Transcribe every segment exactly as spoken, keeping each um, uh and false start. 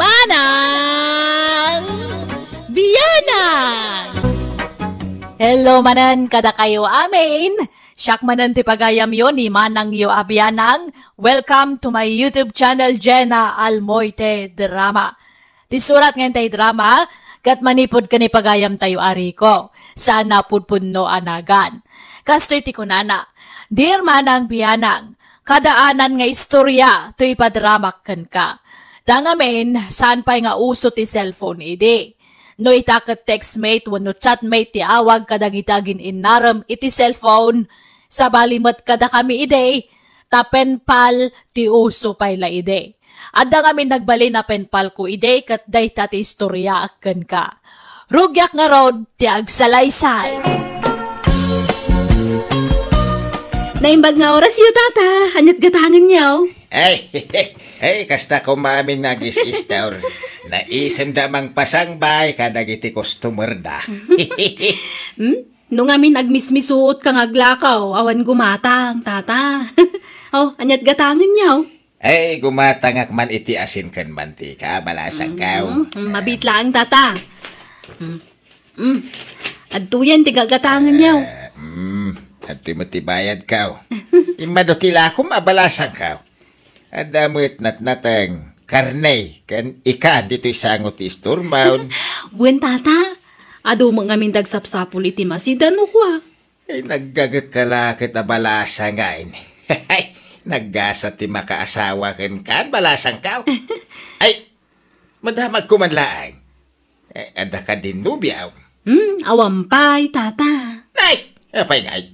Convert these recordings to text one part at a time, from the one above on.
Manang Bianang! Hello manen kadakayo amin! Siak manen ti pagayamyo ni Manangyo a Bianang. Welcome to my YouTube channel, Jenna Almoite Drama. Ti surat nga intay drama, ket manipud ken ni pagayamtayo a Rico, saan a pudpudno a nagan. Kastoy ti kunana, Dear Manang Bianang, kadaanan nga istorya ti ipadramak kenka. Ta ngamin, saan pay nga uso ti cellphone idi. No ita ket textmate wenno chatmate ti awag kadagiti agin-innarem iti cellphone, sabali met kadakami idi, ta penpal ti uso pay la idi. Adda ngamin nagbalin a penpalko idi ket dayta ti istoryaak kenka. Rugiak ngarud ti agsalaysay. Naimbag nga orasyo, Tata. Ania't gatangenyo? Ay, ay, kasta koma amin nga agis-istor. Naisemda mangpasangbay kadagiti customer da. Hmm? No ngamin agmismisuot ka nga aglakaw, awan gumatang, Tata. Oh, ania't gatangenyo? Ay, gumatangak man iti asin ken mantika, balasangkaw. Mm, mm, mabit laeng, Tata. Mm. Mm. Adtoyen ti gagatangenyo. Eh, mm, adtoy met ti bayadkaw. Immadu ti lakom a balasangkaw. Adda met natnateng, karne, ken ikan ditoy sango ti istormon. Wen, Tata. Adu met ngamin dagsapsapul iti masida no kua. Ay, naggaget ka la ket a balasang ngay. Naggasat ti makaasawa kenka, balasangkaw. Ay, madamagko man laeng. Eh, adda kadin nobiam? Hmm, awan pay, Tata. Ay, apay ngay?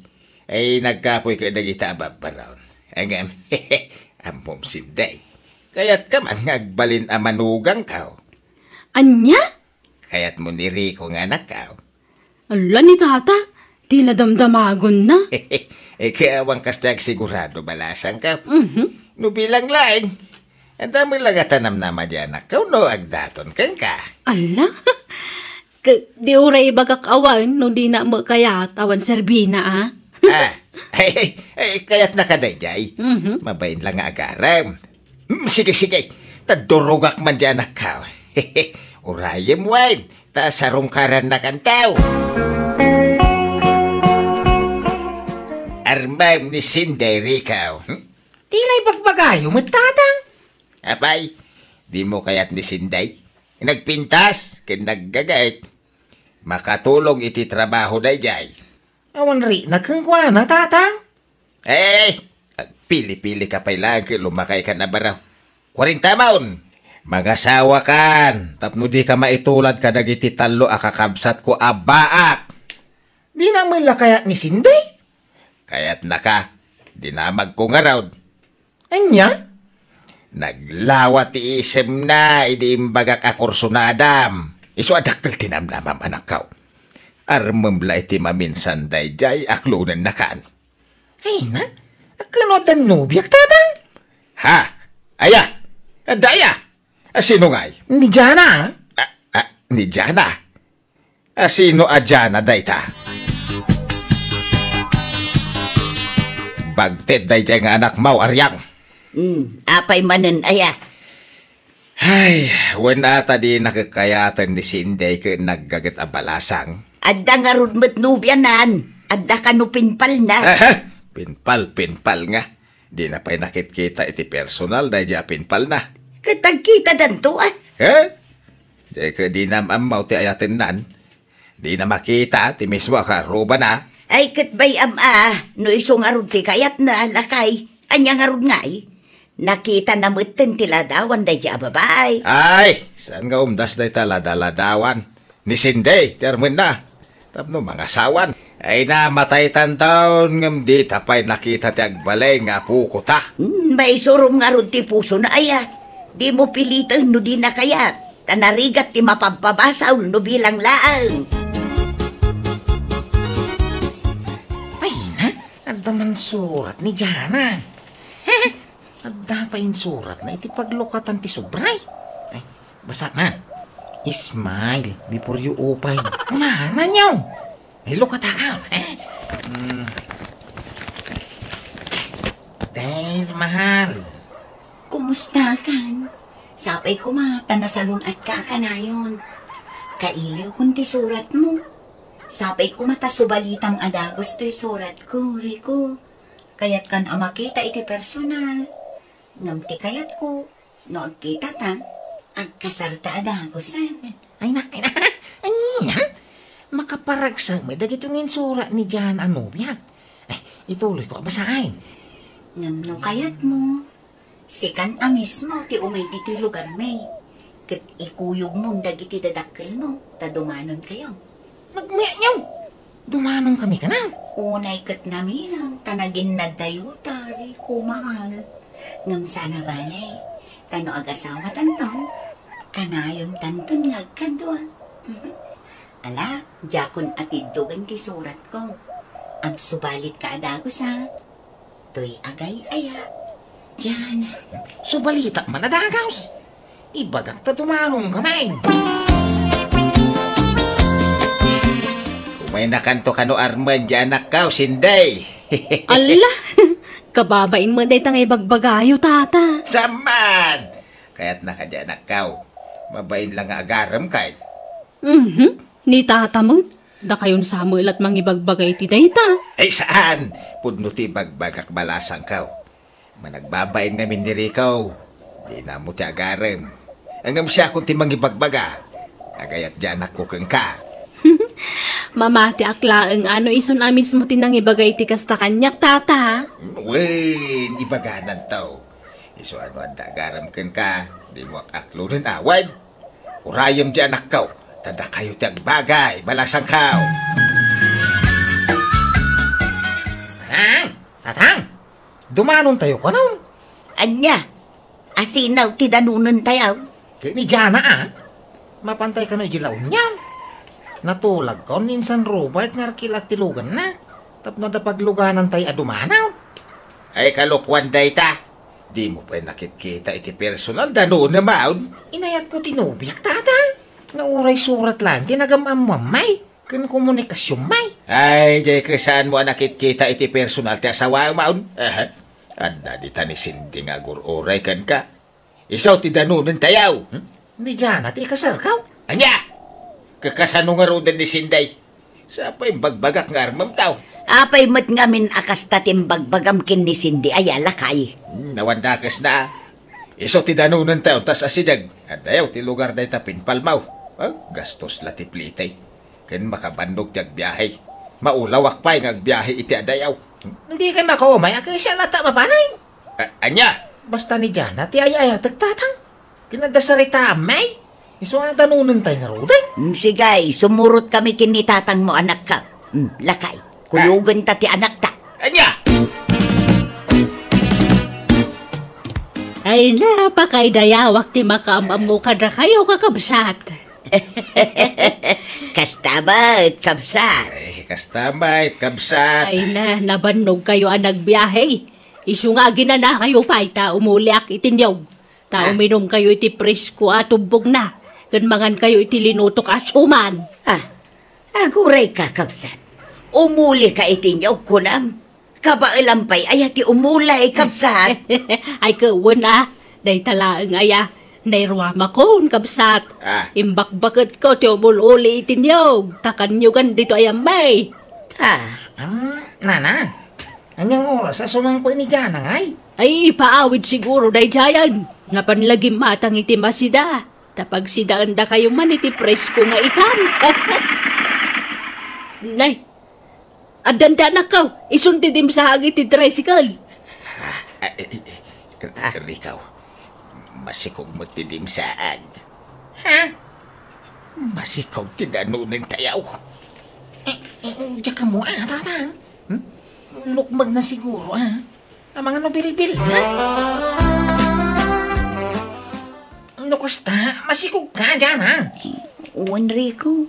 Ay, nagkapoy ka dagita a babbaron. Ngem, ammom, Sinday. Kayatka man nga agbalin a manugangkaw. Ania? Kayatmo ni Rico nga anakkaw? Ala ni Tata, ti nadamdamagonna. Ikaw, awan kasta agsigurado, balasangkaw. Mhm. No bilang laeng, adda met la nga tanamnama di anakkaw no agdaton kenka. Ala? Ke-, di uray ibagak awan no dina met kayat awan serbina, a? Ah, ay, ay, ay, kayatnaka daydiay. Mhm. Mabain la nga agarem. Mm, sige, sige. Ta durogak man di anakkaw. Urayem wen, ta sarungkarannakanto. Armem ni Sinday, Rico. Hmm? Ti la ibagbagayo met, Tatang? Apay, dimo kayat ni Sinday? Nagpintas ken naggagait. Makatulong iti trabaho daydiay. Awan rikna kenkuana, Tatang? Eh, agpili-pili ka pay laeng ket lumakay ka na baro. Kuarenta maon! Mangasawa kan, tapno di ka maitulad kadagiti tallo a kakabsatko a baak. Dina met la kayat ni Sinday? Kayatnaka, dinamagko ngarud. Ania? Naglawa ti isemna idi imbagak a kursunadam. Isu a dakkel ti namnamam, anakkaw. Armem la iti maminsan daydiay, aklonennakan. Ay na, akin no adda nobiak, Tatang? Ha? Aya? Adda aya? A, sino ngay? Ni Jana. A, a, ni Jana? A, sino a Jana dayta? Bagted daydiay nga anakmo, Ariang. Hmm, apay manen aya? Ay, wen ata di nakakayaten ni Sinday ken naggaget a balasang. Adda ngarud met nobianan. Adda kano pinpalna. Aha! Pinpal, pinpal nga. Dina pay nakitkita iti personal daydiay a pinpalna. Ket agkitadanto, a? He? Di ket dinam ammo ti ayatennan. Dina makita ti mismo a karrubana. Ay, ket bay-am a, no isu ngarud ti kayatna, lakay. Ania ngarud ngay? Nakitana metten ti ladawan daydiay a babai. Ay, saan nga umdas dayta lada-ladawan? Ni Sinday ti armenna. Tapno mangasawan. Ay, namataytan taon ngem dita pay nakita ti agbalay nga apokota. Hmm, maisurom ngarud ti pusona aya. Dimo piliten no dina kayat. Ta narigat ti mapampabasol no bilang laeng. Ay na, adda man surat ni Jana. Adda pay insuratna iti paglukatan ti sobra. Ay, basa man. Smile before you open. Kunana, nyaw. Ay, lukataka. Eh? Mm. Dear mahal. Kumusta kan? Sapay koma ta nasalun-atka a kanayon. Kailiwkon ti suratmo. Sapay koma ta subalitam a dagus toy suratko, Rico. Kayatkan a makita iti personal. Ngem ti kayatko, no agkitata, agkasarta a dagusen. Ay na, ay na, ay na. Makaparagsak met dagiti insurat ni Jan a nobiak. Ay, ituloyko a basaen. Ngem no kayatmo, sikan a mismo ti umay ditoy lugarmi, ket ikuyogmon dagiti dadakkelmo, ta dumanonkayo. Nagmeknyo! Dumanon kami kano? Unay ket naminang ta naginnadayota, Rico, mahal. Ngem saan a bale, ta no agasawatanto, kanayontanton nga agkadua. Mhm. Ala, diakon atiddogen ti suratko. Agsubalitka a dagus, a. Toy agay-aya. Diana. Subalitak man a dagus. Ibagak ta dumanonka met. Umaynakanto kano Arman, Diana, Kaw, Sinday. Ala! Kababain met dayta nga ibagbagayo, tata. Saan man! Kayatna kadi, Diana, Kaw. Mabain lang nga agarem kay. Mhm. Ni tata met, dakayon sa met la ti mangibagbaga iti dayta. Ay, saan! Pudno ti ibagbagak, balasangko. Managbabain ngamin ni Rico. Dina mo ti agarem. Ngem siakon ti mangibagbaga. Agayat ti anakko kenka. Mamatiak laeng a no isun a mismo ti nangibaga iti kasta kaniak, tata. Wen, ibagananto. Isu a no adda agarem kenka, dimo ak-aklonen a. Wen, urayem ti anakko, ta dakayo ti agbagay, balasangko. Tatang! Tatang! Dumanontayo kanon? Ania? Asino ti danonentayo? Ket ni Diana, a. Mapantay kano idiay La Union. Natulagkon ni Insan Robert nga arkilak ti luganna. Tapno adda pagluganantayo a dumanon. Ay, kalokuan dayta. Dimo pay nakitkita iti personal, danonem, a. Inayatko ti nobiak, tata. Nga uray surat laeng ti nagam-ammoam, a. Ken komunikasion, a. Ay, diay ket saanmo a nakitkita iti personal ti asawaem, a. Aha. Adda dita ni Cindy nga agur-uray kenka. Isu ti danonentayo. Hmm? Ni Diana ti ikasarko? Ania? Kakasano ngaruden ni Sinday? Sa pay imbagbagak nga armemto. Apay met ngamin a kasta ti imbagbagam ken ni Cindy aya, lakay? Hmm, awan dakesna. Isu ti danonentayo, tas asideg. Adayo ti lugar dayta pinpalmaw. Ah, gastos la ti plite. Ken makabannog ti agbiahe. Maulawak pay nga agbiahe iti adayo. No dikay makaumay, a, ket siak latta mapanay. A-, ania? Basta ni Diana ti ay-ayatek, tatang. Ken adda saritaam, a. Isu a danonentayo ngaruden. Mm, sige, sumurotkami ken ni tatangmo, anakko. Mm, lakay, kuyogenta ti anakta. Ania? Ay, napakaidayawak ti makaam-ammo kadakayo, kakabsat. Kasta met, kabsat. Ay, kasta met, kabsat. Ay na, nabannogkayo a nagbiahe. Isu nga aginanakayo pay ta umuliak iti niyog. Ta Ah. uminumkayo iti presko a tubbogna, ken mangankayo iti linutok a suman. Ah, agurayka, kabsat. Umulika iti niyog, kunam. Kabaelam pay aya ti umulay, kabsat? Ay, ket wen, a. Dayta laeng aya. Nairuamakon, kabsat. Ah. Imbakbaketko ti umul-uli iti niyog. Ta kanyo kan dito aya, a. Ah. Ah, nana, aniang oras a sumangko ni Diana, ngay? Ay, ipaawid siguro daydiayen. Napan la gimmatang iti masida. Ta pagsidaendakayo man iti presko nga ikam. Nay, addan ti anakko, isun ti dimsaag iti tricycle. Ah, eh, eh, eh, Ah. Rico, masikog met ti dimsaag. Ha? Masikog ti danonentayo. Eh, eh, diak ammo, a, tata. Hmm? Lukmagna siguro, a. Amangan no bilbil, ha? No kasta, masikogka, Diana. Wen, Rico,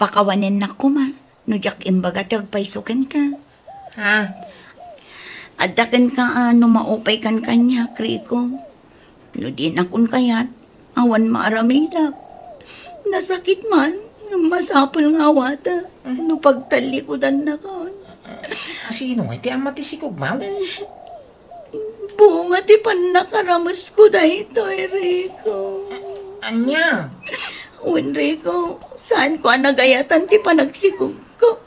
pakawanennak koma no diak imbaga ti agpayso kenka. Ha? Adda kenka a no maupay kan kaniak, Rico. No dinakon kayat, awan maaramidak. Nasakit man, ngem masapul nga awata no pagtallikudannakon. A, sino ngay ti ama ti sikogmo? Bunga ti pannakaramesko daytoy, Rico. Ania? Wen, Rico, saanko a nagayatan ti panagsikogko.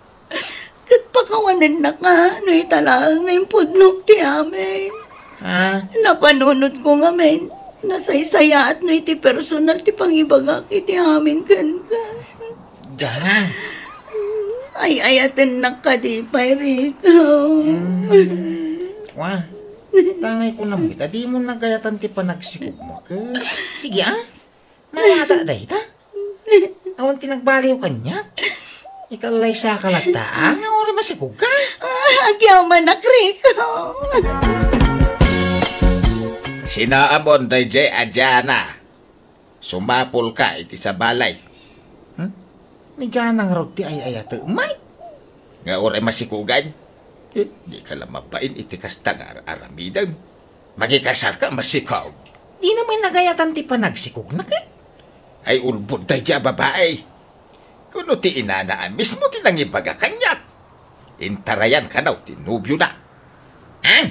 Ket pakawanennaka no ita laeng nga impudnok ti amin. Ah? Napanunotko ngamin, nasaysayaat no iti personal ti pangibagak iti amin kenka. Diana. Ay-ayatennak kadi pay, Rico. Mm. Wa, tangay ko naman, ta di mo nagayatan ti panagsikog mo. Ke-, sige, ah. Mawata dayta. Awan ti nagbaliw kaniak. Ikallaysaka latta, ah, nga uray masikog ka. Ah, agyamanak, Rico. Sinaamon dayjay a Diana. Sumapulka iti sabali. Hmm? Ni Diana ngarud ti ay-ayatek, Mike. Nga uray masikugan. Eh, di ka la mabain iti kasta nga ar-, aramidem. Makikasarka, masikog. Di naman nagayatan ti panagsikognak, eh. Ay, ulbod dayjay a babai. Kuno ti inana a mismo ti nangibaga kaniak. Intarayan kano ti nobiona. Ah?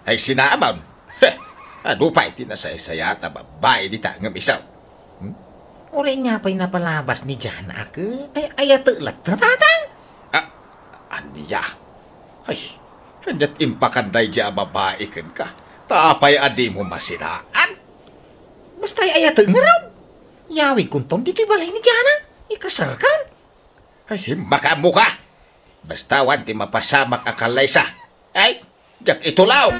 Ay, sinaamon. Heh, adu pay ti nasaysayaat a babai dita ngem isu. Hmm? Uray nga pay napalabas ni Diana a ket ay-ayatek latta, tatang? Ah, ania? Ay, aniat impakan dayjay a babai kenka? Ta apay a dimo masinaan? Basta ay-ayatek ngarud. Yawidkonton ditoy balay ni Diana. Ikasarkan. Ay, makaammoka. Basta awan ti mapasamak a kallaysa. Ay, diak itulaw.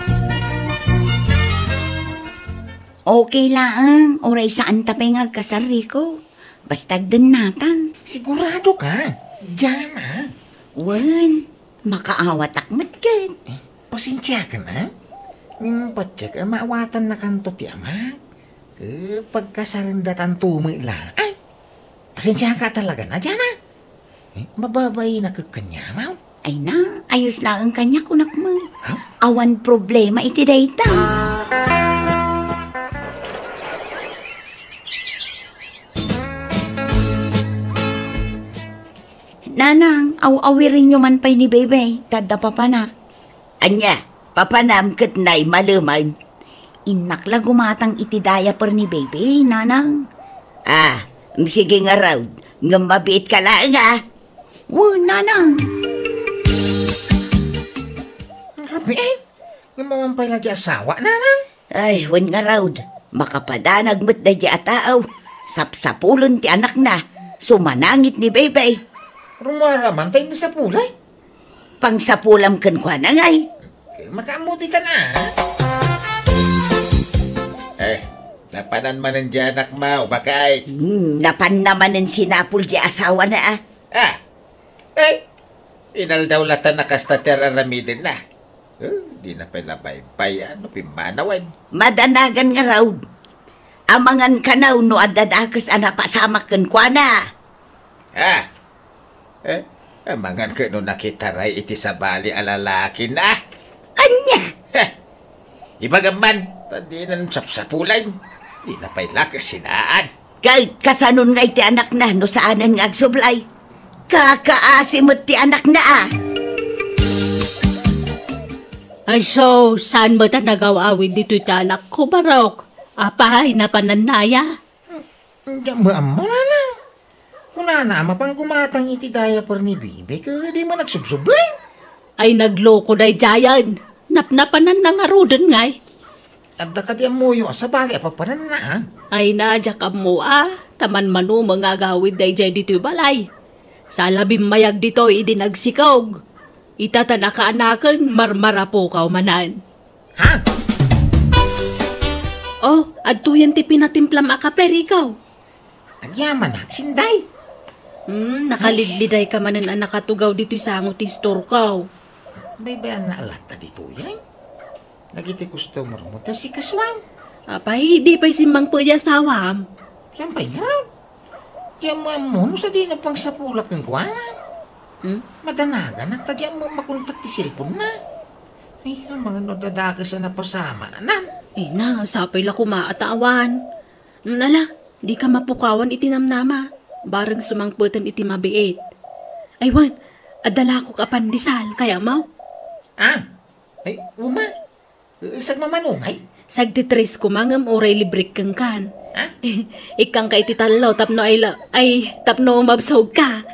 Okay laeng, uray saanta pay nga agkasar, Rico. Basta agdennata. Sigurado ka, Diana? Wen, makaawatak met ket. Eh, pasensiakan, ha? Ngem patiek a maawatannakanto ti amak. Ket pagkasarendatan tumo la. Ay, pasensiaka talaga na, Diana. Eh, mababainak kaniak. Ay na, ayos laeng kaniak, kunak met. Ha? Awan problema iti dayta. Nanang, aw-awirenyo man pay ni Bebe, ta adda papanak. Ania, papanam ket nay malemen? Innak la gumatang iti diaper ni Bebe, Nanang. Ah, sige ngarud, ngem mabiitka laeng, ah. Wen, Nanang. Mabiit? Ngem awan pay la di asawa, Nanang? Ay, wen ngarud, makapadanag met daydi a tao. Sapsapulen ti anakna, sumanangit ni Bebe. Rummuar man tay nasapulay? Pangsapulam kenkuana ngay. Makaammo ditan, ah. Eh, napanan manen di anakmo, baket? Hmm, napanna manen sinapul di asawana, ah. Ah, eh, inaldaw latta a kasta ti ar-aramidenna. Eh, dina pay nabaybay-an no pimmanawen. Madanagan ngarud. Amangan kano no adda dakes a napasamak kenkuana. Ah, eh, amangan ket no nakitaray iti sabali a lalakina. Ania? Heh, ibagam man, ta dinan sapsapulan. Dina pay la kasinaan. Ket kasanon nga iti anakna no saanen nga agsublay? Kakaasi met ti anakna, a. Ay, so, saan met a nagaw-awid ditoy ti anakko, Barok? Apay, napanannaya? Diak met ammo, Nanang. Kunana a mapan gumatang iti diaper ni Bibi, ket di man agsubsublay. Ay, nagloko daydiayen. Napnapananna ngaruden ngay. Adda kadi ammoyo a sabali a papananna, a? Ay na, diak ammo a, ta manmanumeng nga agawid daydiay ditoy balay. Sala bimmayag ditoy idi nagsikog. Ita ta nakaanaken, marmarapokaw manen. Ha? Oh, adtoyen ti pinatimplam a kape, Rico. Agyamanak, Sinday. Hmm, nakalidliday ka manen a nakatugaw ditoy sango ti istorko. Baybayanna latta ditoy, ay? Dagiti customer mo, ta sikasuam. Apay, di pay simmangpet ti asawam? Saan pay ngarud? Di ammo ammo no sadino pangsapulak kenkuana. Hmm? Madanaganak ta di ammo makontak ti cellphone na. Ay, amangan no adda dakes a napasamanan. Ay na, sapay la koma a ta awan. Hmm, ala, di ka mapukawan iti namnama. Bareng sumangpeten iti mabiit. Ay wen, adda lakok a pandesal, kayatmo? Ah, ay, uma. Eh, sagmamano ngay? Sagti tres koma ngem uray librek kenkan. Ha? Ikkanka iti tallo tapno ay la-, ay, tapno mabsogka.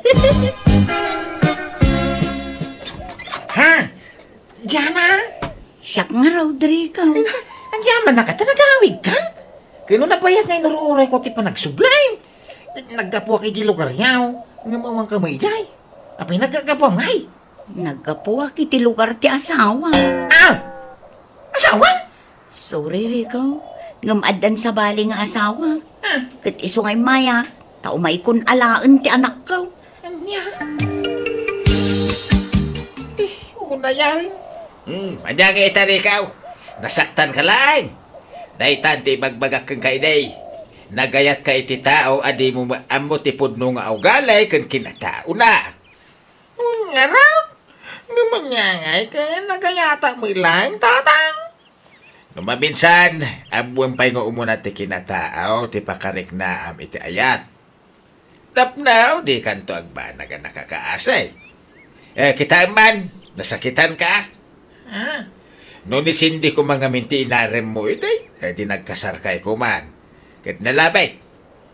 Ha? Diana? Siak nga, Rodrigo. Ay, na, agyamanak ta nagawidka? Ket no nabayag nga inuruorayko ti panagsublay. Naggapuak iti lugaryo, ngem awanka met idiay. Apay naggapuam ngay? Naggapuak iti lugar ti asawa. Ah! Asawa? Sorry, Rico. Ngem addan sabali nga asawa. Ah. Ket isu nga immayak, ta umaykon alaen ti anakko. Ania? Eh, unayan. Hmm, ania nga ita, Rico? Nasaktanka laeng. Daytan ti ibagbagak kenka idi. Nagayatka iti tao a dimo ammo ti pudno nga ugali ken kinataona. Ngarud, ngem ania ngay ket nagayatak met laeng, Tatang? No maminsan, ammoem pay nga umuna ti kinataaw ti pakariknaam iti ayat. Tapno dikanto agbanag a nakakaasay. Eh, kitaem man, nasakitanka? Ah. No ni Cindy koma ngamin ti inaremmo idi, eh, di nagkasarkay koman. Ket nalabit.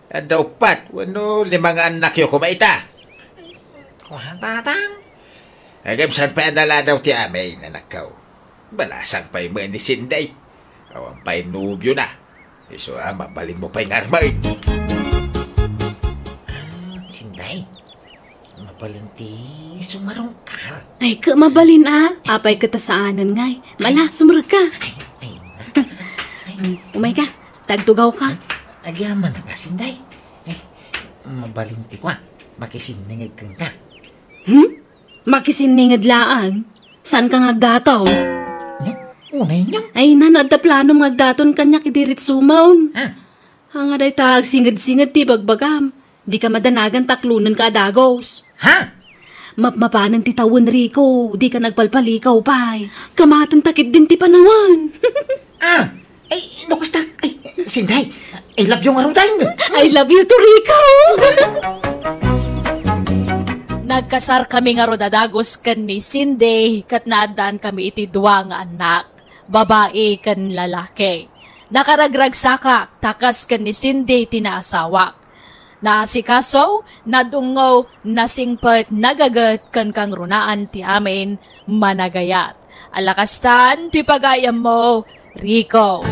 Adda uppat wenno lima nga annakyo koma ita. Kua, Tatang? Ngem saan pay a naladaw ti amin, anakko? Balasang pay met ni Sinday. Awan pay nobiona. Isu a, mabalinmo pay nga armaen. Ah, Sinday, mabalin ti sumarungka. Ay, ket mabalin a. Apay ket ta saanen ngay. Mala, sumrek ka. Ay, ay, ay. Hmm, umay ka. Tagtugawka. Agyaman na ka, Sinday. Eh, mabalin ti kua, makisinninged kenka. Hmm? Makisinninged laeng? Saanka nga agdaton? Nya, unay nya? Ay, na, no adda planom nga agdaton kaniak idi ritsumon. Ah. Anga dayta agsinged-singed ti bagbagam. Dika madanagan ta aklonenka a dagus. Ha? Mapmapanen ti tawen, Rico. Dika nagpalpalikaw pay. Kamaten ta ketdin ti panawen. Ah, ay, no kasta, ay, Sinday, I love you ngaruden. I love you too, Rico. Nagkasarkami ngarud a dagus ken ni Sinday, ket naaddankami iti dua nga annak, babai ken lalaki. Nakaragragsakak, ta kas ken ni Sinday ti naasawak. Naasikaso, nadungngo, nasingpet, nagaget, ken kangrunaan ti amin, managayat. Ala kastan ti pagayammo, Rico.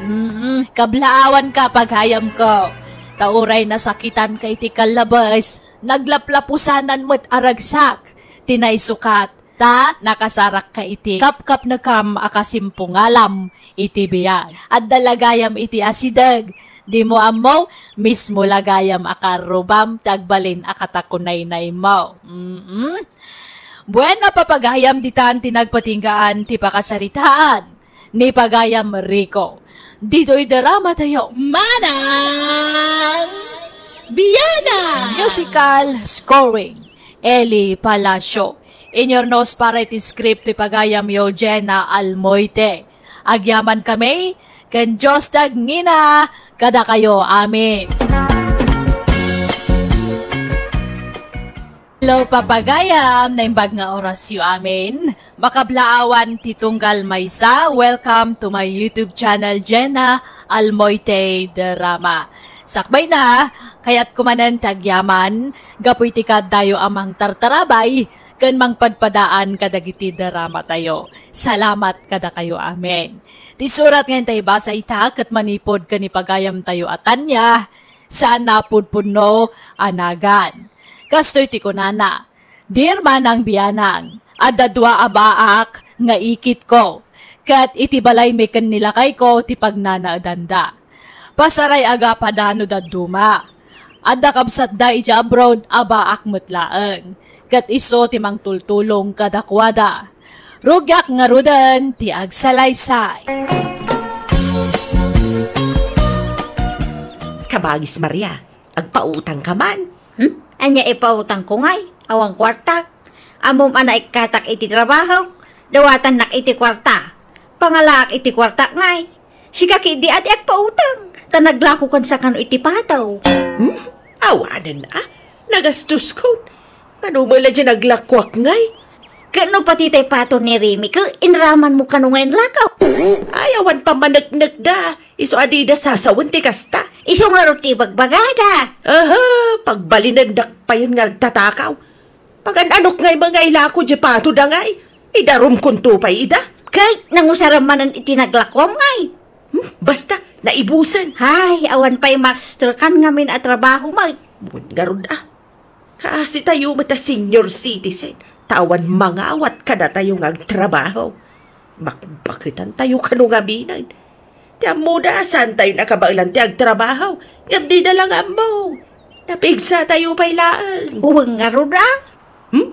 Mm, kablaawanka, pagayamko. Ta uray nasakitanka iti kallabes, naglaplapusanan met a ragsak ti naisukat. Ta nakasarakka iti kapkapnekam a kasimpungalam iti biag. Adda la gayam iti asideg. Dimo ammo, mismo la gayam a karrubam ti agbalin a katakunaynaymo. Mm-mm. Bueno, papagayam, ditan ti nagpatinggaan ti pakasaritaan ni pagayam Rico. Ditoy drama tayo, Manang Biana! Musical scoring, Eli Palacio. Inurnos para iti script ti pagayamyo, Jenna Almoite. Agyamankami, ken Dios ti agngina kadakayo. Amen. Hello, papagayam, naimbag nga orasyo amin. Makablaawan ti tunggal maysa. Welcome to my YouTube channel, Jenna Almoite Drama. Sakbay na, kayatko manen ti agyaman, gapu iti kaaddayo a mangtartarabay, ken mangpadpadaan kadagiti dramatayo. Salamat kadakayo amin. Ti surat nga intay basa ita ket manipud ken ni pagayamtayo a Tanya, saan a pudpudno a nagan. Kastoy ti kunana, Dear Manang Bianang, adda dua a baak nga ikitko, ket iti balaymi ken ni lakayko ti pagnanaedanda. Pasaray a gapada no dadduma. Adda kabsatda idiay abroad a baak met laeng, ket isu ti mangtultulong kadakuada. Rugiak ngaruden ti agsalaysay. Kabagis Maria, agpautangka man. Hmm? Ania ipautangko ngay? Awan kuartak. Ammom a naikkatak iti trabahok, dawatannak iti kuarta. Pangalaak iti kuartak ngay. Sika ketdi a ti agpautang, ta naglakokan sakano iti pataw. Hmm? Awanen a, nagastoskon. Mano met la diay naglakoak ngay? Ket no pati tay pato ni Remy, ket inramanmo kano nga inlakaw? Ay, awan pamaneknekda. Isu a dida sasawen ti kasta. Isu ngarud ti ibagbagada. Aha, pagbalinendak payen nga agtatakaw. Pagan-anok ngay nga ilako diay patoda ngay. Idarumkonto pay ida. Ket nangusaram manen iti naglakuam ngay. Hmm, basta, naibusen. Hay, awan pay masterkan ngamin a trabaho met. Wen ngarud a. Kaasitayo met a senior citizen, ta awan mangawat kadatayo nga agtrabaho. Bakbaketantayo kano ngaminen. Ti ammoda, saantayo nakabaelan ti agtrabaho, ngem dida la nga ammo. Napigsatayo pay laeng. Wen ngarud a? Hmm?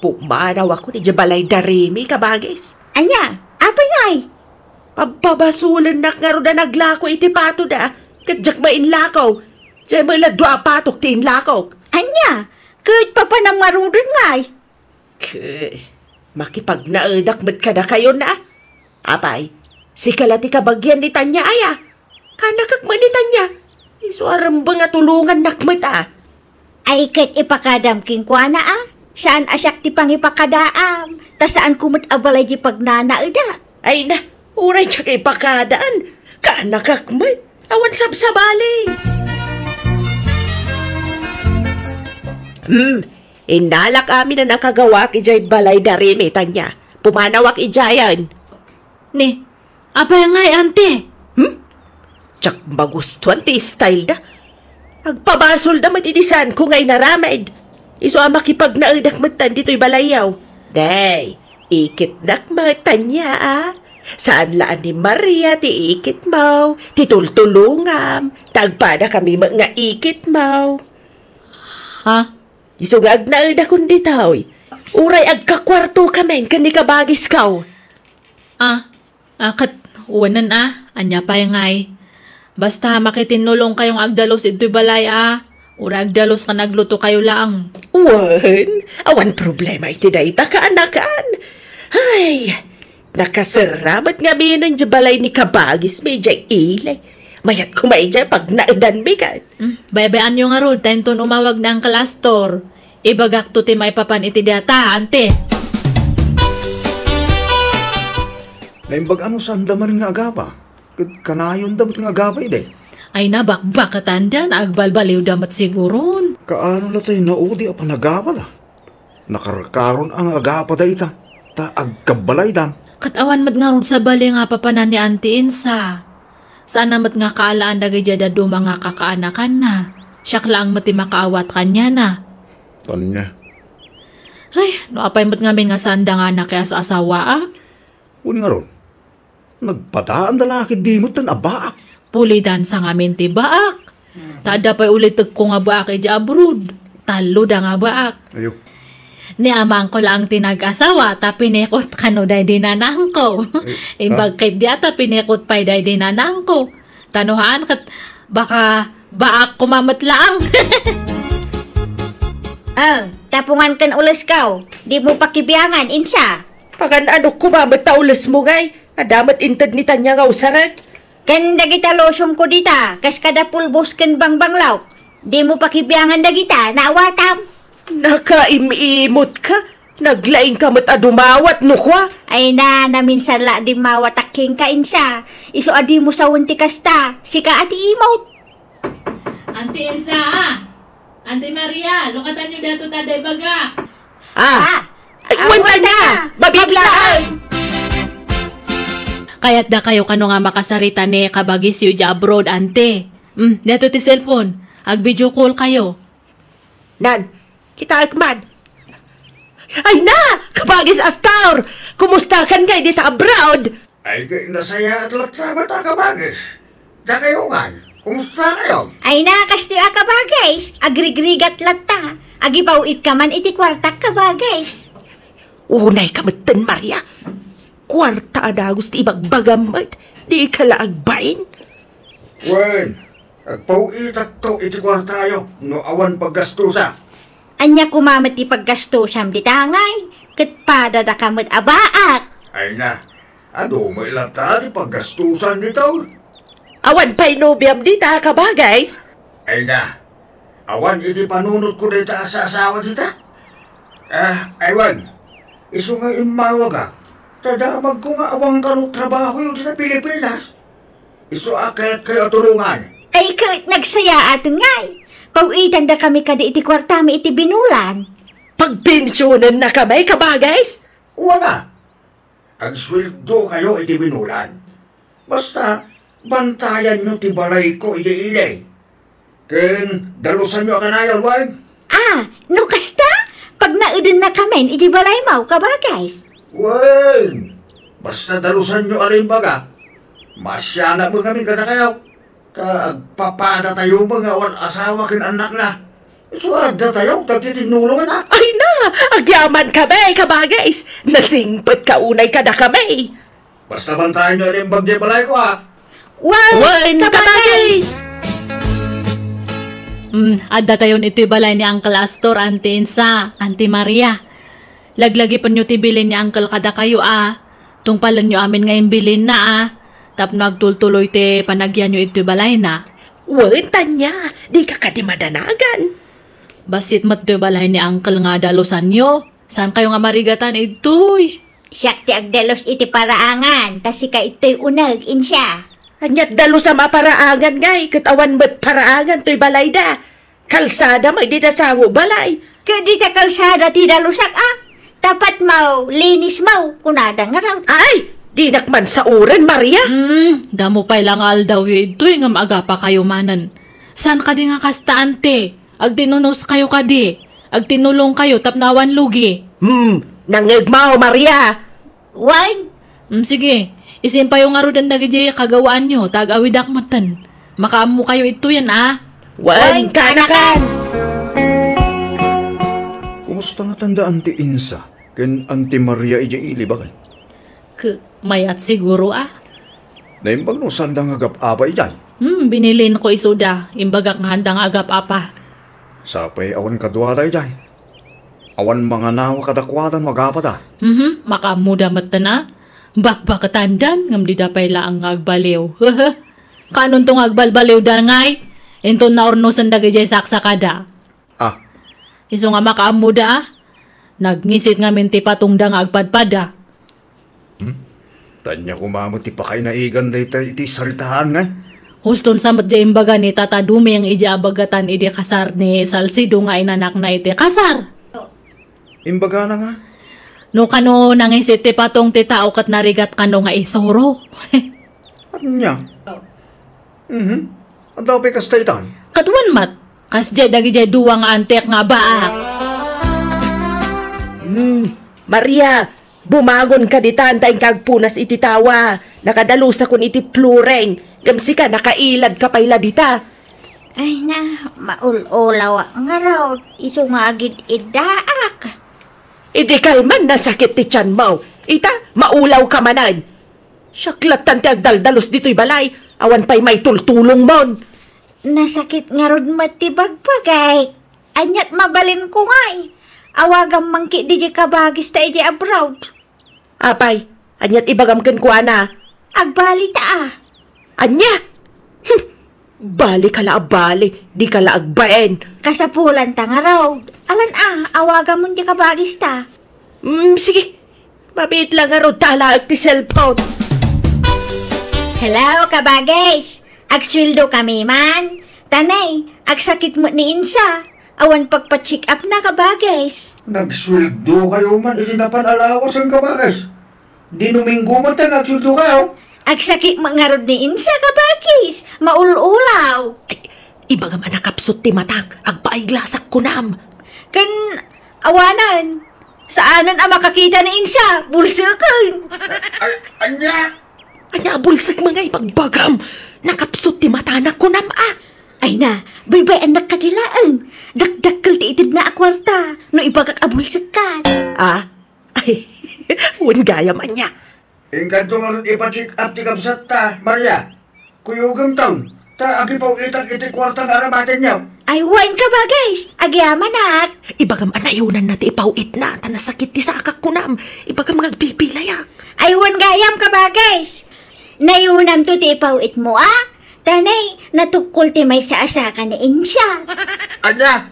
Pumanawakon idiay balay da Remy, kabagis. Ania? Apay ngay? Pabpabasolennak ngarud a naglako iti patoda, ket diak met inlako. Diay met la dua a patok ti inlakok. Ania? Ket papanam ngaruden ngay? Ket makipagnaedak met kadakayon a. Apay, sika la ti kabagian ni Tanya aya? Kaanakak met ni Tanya. Isu a rembeng a tulongannak met a. Ay ket ipakadam kenkuana a. Saan a siak ti pangipakadaam, ta saanko met a balay diay pagnanaedak. Ay na, uray diak ipakadaan. Kaanakak met. Awan sabsabali. Hmm, innalak amin a nakagawaak idiay balay da Remy, Tanya. Pumanawak idiayen. Ni, apay ngay, ante? Hmm? Diak magustuan ti style da. Agpabasol da met iti saanko nga inaramid. Isu a makipagnaedak met ditoy balayyo. Day, ikitnak met, Tanya a. Saan la a ni Maria ti ikitmo, ti tultulongam, ta agpadakami met nga ikitmo. Ha? Isu nga agnaedakon ditoy. Uray agkakuartokamin ken ni kabagisko. Ah, ah, ket wenen a, ania pay ngay? Basta makitinnulongkayo nga agdalus ditoy balay a. Uray agdalus ken aglutokayo laeng. Wen, awan problema iti dayta, kaanakan. Ay, nakaserra met ngaminen diay balay ni kabagismi idiay ili. Mayat koma idiay pagnaedanmi ket. Hmm, baybay-anyo ngarud, ta inton umawag ni Uncle Astor, ibagakto ti maipapan iti dayta, ante. Naimbag a no saanda manen nga agapa, ket kanayonda met nga agapa idi. Ay, nabakbaketanda, naagbalbaliwda met siguron. Kaano la tay naudi a panagapa da? Nakarkaron a nga agapa dayta, ta agkabbalaydan. Ket awan met ngarud sabali nga papanan ni Auntie Insa. Saan a met nga kaalaan dagidiay dadduma nga kakaanakanna. Siak laeng met ti makaawat kaniana. Ania? Ay, no apay met ngamin nga saanda nga nakias-asawa a? Wen ngarud, nagpadaanda la ketdi metten a baak. Pulidan sa ngamin ti baak. Ta adda pay ulitekko nga baak idiay abroad. Talloda nga baak. Ayo. Ni amangko laeng ti nag-asawa, ta pinikot kano daydi nanangko. Eh, imbag ha? Ketdi a ta pinikot pay daydi nanangko. Ta no haan ket baka baak koma met laeng. Ah, tapungan ken ulesko. Dimo pakibiangan, Insa. Pagan-anok koma met ta ulesmo ngay. Adda met inted ni Tanya nga usarek. Ken dagita lotionko dita, kas kada pulbos ken bangbanglaw. Dimo pakibiangan dagita, naawatam. Nakaim-imot ka? Naglaing ka met a dumawat, no kua? Ay na, naminsan la dimmawat a kenka, Insa. Isu a dimo sawen ti kasta, sika a ti imot. Auntie Insa, ah! Auntie Maria, lukatanyo daytoy ta adda ibagak. Ah! Ah! Ay, awan ta na! Babit laeng! Kayatdakayo kano nga makasarita ni kabagisyo idiay abroad, ante. Hmm, daytoy ti cellphone. Ag-video call kayo. Nan, kitaek man. Ay na! Kabagis Astor! Kumustakan ngay dita abroad? Ay, kay nasayaat latta met a kabagis. Dakayo ngay, kumustakayo? Ay na, kastoy a kabagis, agrigrigat latta. Agipaw-itka man iti kuartak, kabagis. Unay ka metten, Maria. Kuarta a dagus ti ibagbagam met, dika la agbain. Wen, agpaw-itakto iti kuartayo no awan paggastusa. Ania koma met ti paggastusam dita ngay? Ket padadaka met a baak. Ay na, adu met latta ti paggastusan dita. Awan pay nobiam dita, kabagis? Ay na, awan iti panunotko dita a saasawa dita. Ah, aywan. Isu nga immawagak, ta damagko nga awan kano trabaho dita Pilipinas. Isu a kayatkayo a tulongan. Ay, ket nagsayaaten ngay. Paw-itandakami kadi iti kuartami iti binulan. Pagpensionennakami, kabagis? Wana, agsueldokayo iti binulan. Basta, bantayanyo ti balayko iti ili. Ken dalusanyo a kanayon, wen? Ah, no kasta, pagnaedennakamin iti balaymo, kabagis. Wen, basta dalusanyo a rimbaga. Masianak met ngamin kadakayo. Ta agpapadatayo met nga awan asawa ken annakna. Isu a addatayo dagiti tinulongna. Ay na, agyamankami, kabagis. Nasingpetka unay kadakami. Basta bantayanyo a naimbag diay balayko, a. Wen, wen, kabagis! Kabagis! Hmm, addatayon itoy balay ni Uncle Astor, Auntie Insa, Auntie Maria. Laglagipenyo ti bilin ni Uncle kadakayo, a. Tungpalenyo amin nga imbilinna, a. Tapno agtultuloy ti panagyanyo itoy balayna. Wen, Tania, dika kadi madanagan. Bassit met toy balay ni Uncle nga dalusanyo. Saankayo nga marigatan idtoy? Siak ti agdalus iti paraangan, ta sika ittoy uneg, Insa. Aniat dalusam a paraangan ngay, ket awan met paraangan toy balayda. Kalsada met dita sango balay. Ket dita kalsada ti dalusak, a. Tapatmo, linismo, kunada ngarud. Ay, dinak man sauren, Maria. Hmm, damo pay la nga aldawyo idtoy ngem agapakayo manen. Saan kadi nga kasta, Auntie? Agtinunoskayo kadi, agtinulongkayo tapno awan lugi. Hmm, nangngegmo, Maria. Wen? Hmm, sige, isimpayo ngaruden dagiti kagawaanyo, ta ag-awidak metten. Makaammokayo ittoyen, a. Wen, wen, kanakan. Kumusta ngatan da Auntie Insa ken Auntie Maria idiay ili, baket? Ke-, mayat siguro, a. Naimbag no saanda nga agap-apa idiay? Hmm, binilinko isuda. Imbagak nga haanda nga agap-apa. Sapay awan kaduada idiay. Awan manganawa kadakuada no agapada. Mhm, makaammoda metten a. Bakbaketandan, ngem dida pay laeng nga agbaliw. Hehe. Kaanonto nga agbalbaliwda ngay? Inton naurnosen dagidiay saksakada. Ah. Isu nga makaammoda, a? Nagngisit ngamin ti patongda nga agpadpada. Hmm? Tania koma met ti pakainaigan dayta iti saritaan ngay? Huston sa met diay imbaga ni Tata Duming idi abagatan idi kasar ni Salcedo nga inanakna iti kasar. Imbagana nga? No kano nangisit ti patong ti tao ket narigat kano nga isuro. Ania? Mhm. Adda pay kasta itan? Ket wen met, kasdiay dagidiay dua nga antek nga abaak. Hmm, Maria, bumangon ka ditan ta inka agpunas iti tawa. Nakadalusakon iti flooring. Ngem sika, nakailadka pay la dita. Ay na, maul-ulawak ngarud. Isu nga agid-iddaak. Idi kalman, nasakit ti tianmo. Ita, maulawka manen. Siak lattan ti agdaldalus ditoy balay, awan pay maitultulongmon. Nasakit ngarud met ti bagbagik. Aniat mabalinko ngay? Awagam man ketdi diay kabagista idiay abroad. Apay, aniat ibagam kenkuana? Agbalita a. Ania? Hmm. Balika la a bali, dika la agbain. Kasapulanta ngarud. Alan a, awagamon diay kabagista. Mm, sige. Mabiit la ngarud ta alaek ti cellphone. Hello, kabagis. Agsueldokami man. Ta nay, agsakit met ni Insa. Awan pagpa-check up na, kabagis. Nagsueldokayo man iti napan a lawas ken kabagis. Dinuminggo met ta nagsueldokayo. Agsakit met ngarud ni Insa, kabagis. Maul-ulaw. Ay, ibagam a nakapsut ti matak. Agpaiglasak kunam. Ken awanen, saanen a makakita ni Insa. Bulseken. Ay, ania? Ania a bulsek ngay bagbagam? Nakapsut ti matana kunam a. Ay na, baybay-annak kadi laeng. Dakdakkel ti itedna a kuarta no ibagak a bulsekkan. Ah? Ay, wen gayam ania. Inkadto ngarud ipa-check up ti kabsatta, Maria. Kuyogemton, ta agipaw-itak iti kuarta nga aramatenyo. Ay, wen, kabagis, agyamanak. Ibagam a nayunanna ti ipaw-itna, ta nasakit ti sakak kunam. Ibagam nga agpipilayak. Ay, wen gayam, kabagis. Nayunamto ti ipaw-itmo, a? Ta nay, natukkol ti maysa a saka ni Insa. Ania?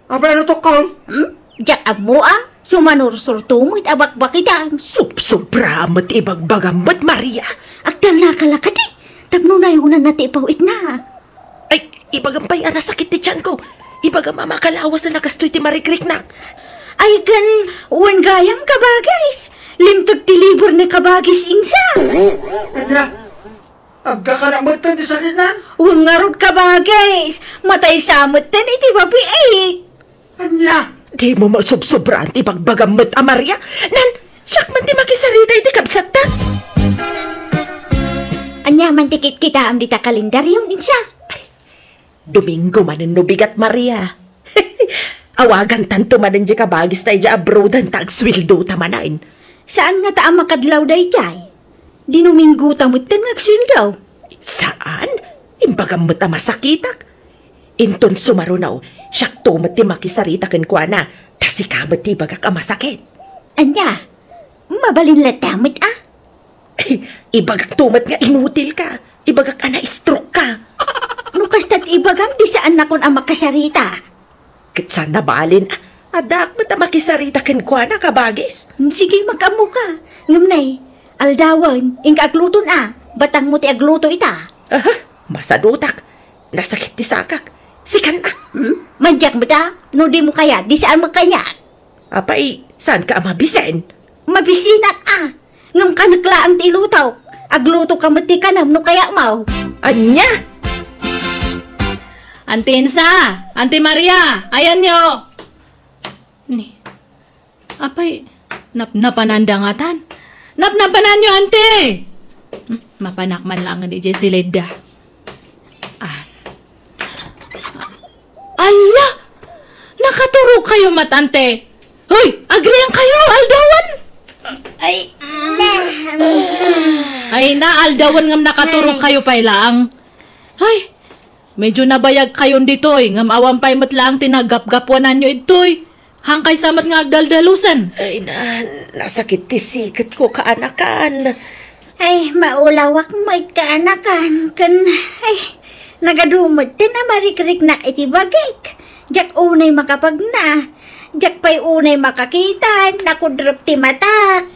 Apay a natukkol? Hmm? Diak ammo, a? Sumanursurto met a bakbakitan. Subsobra met ibagbagam met, Maria. Agtalnaka la kadi, tapno nayonanna ti ipawitna. Ay, ibagam pay a nasakit ti tianko. Ibagam a makalawasen a kastoy ti marikriknak. Ay, ken, wen gayam, kabagis. Limteg ti liber ni kabagis Insa. Ania? Agkakanak metten ti sakitna? Wen ngarud, kabagis. Matay sa metten iti babiik. Ania? Dimo masubsobraan ti ibagbagam met a Maria? Nan, siak man ti makisarita iti kabsatta. Ania man ti kitkitaem dita kalendario, Insa? Domingo manen no bigat, Maria. Awagantanto manen diay kabagis ta idiay abroaden ta agsueldota manen. Saan ngata a makadlaw daydiay? Dinomingo ta metten nga agsueldo. Saan? Imbagam met a masakitak. Inton sumaruno, siakto met ti makisarita kenkuana, ta sika met ti ibagak a masakit. Ania? Mabalin latta met a? Ibagakto met nga inutilka. Ibagak a na-stroke ka. No kasta ti ibagam, di saannakon a makasarita. Ket saan a balin, addaak met a makisarita kenkuana, kabagis. Sige, makaammoka. Ngem nay, aldawen, inka agluton a, batangmo ti agluto ita. Aha, masadutak. Nasakit ti sakak. Sikan a. Hmm? Madiak met a, no dimo kayat, di saan makayat. Apay, saanka a mabisen? Mabisinak a. Ngem kanek laeng ti ilutok. Aglutoka met ti kanem no kayatmo. Ania? Anti Insa, Anti Maria, ayanyo. Ni, apay, napnapananda ngatan? Napnapananyo, Anti! Hmm, mapanak man laeng idiay silidda. Ah. Alla! Nakaturogkayo met, Anti? Hoy, agriingkayo, aldawen! Ay, na. Ay, na, aldawen ngem nakaturogkayo pay laeng. Ay, medyo nabayagkayon ditoy, ngem awan pay met laeng ti naggapgapuananyo idtoy. Hangkaysa met nga agdaldalusen. Ay, na, nasakit ti siketko, kaanakan. Ay, maulawak met, kaanakan, ken, ay, nagadu met ti namarikriknak iti bagik. Diak unay makapagna. Diak pay unay makakita, nakudrep ti matak.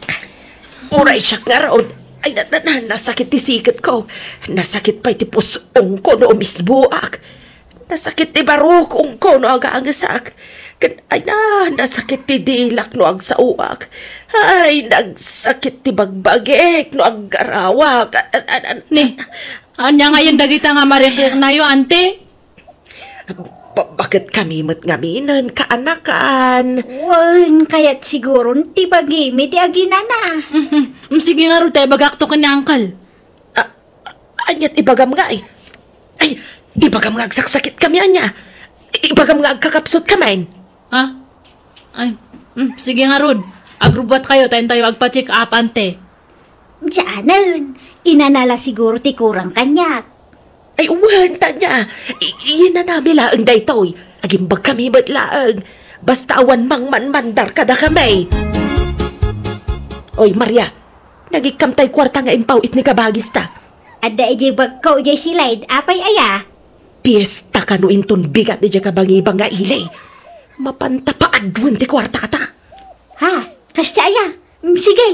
Uray siak ngarud. Ay, na, na, na, nasakit ti siketko. Nasakit pay ti pus-ongko no umisboak. Nasakit ti barukongko no agangesak. Ken, ay na, nasakit ti dilak no agsaoak. Ay, nagsakit ti bagbagik no aggarawak. An-, an-, an-, Ni, ania ngayen dagita nga marikriknayo, Anti? Ba-, baket kami met ngaminen, kaanakan. Wen, kayat siguron ti bagimi ti aginana. Mhm. Mm, sige ngarud ta ibagakto ken ni Uncle. A-, aniat ibagam nga, ay? Ay, ibagam nga agsaksakit kami, ania? Ibagam nga agkakapsut kami. Ha? Ay, mm, sige ngarud. Agrubbuat kayo, ta intayo agpa-check up, Anti. Dianen, inana la siguro ti kurang kaniak. Ay, wen, Tanya. I-, inanami laeng daytoy. Agimbag kami met laeng. Basta awan mangmanmandar kadakami. Oy, Maria, nagikkam tay kuarta nga impaw-it ni kabagista. Adda idiay bagko idiay silid, apay aya? Piesta kano inton bigat idiay kabangibang nga ili. Mapanta paaduen ti kuarta kata. Ha? Kasta aya? Mm, sige.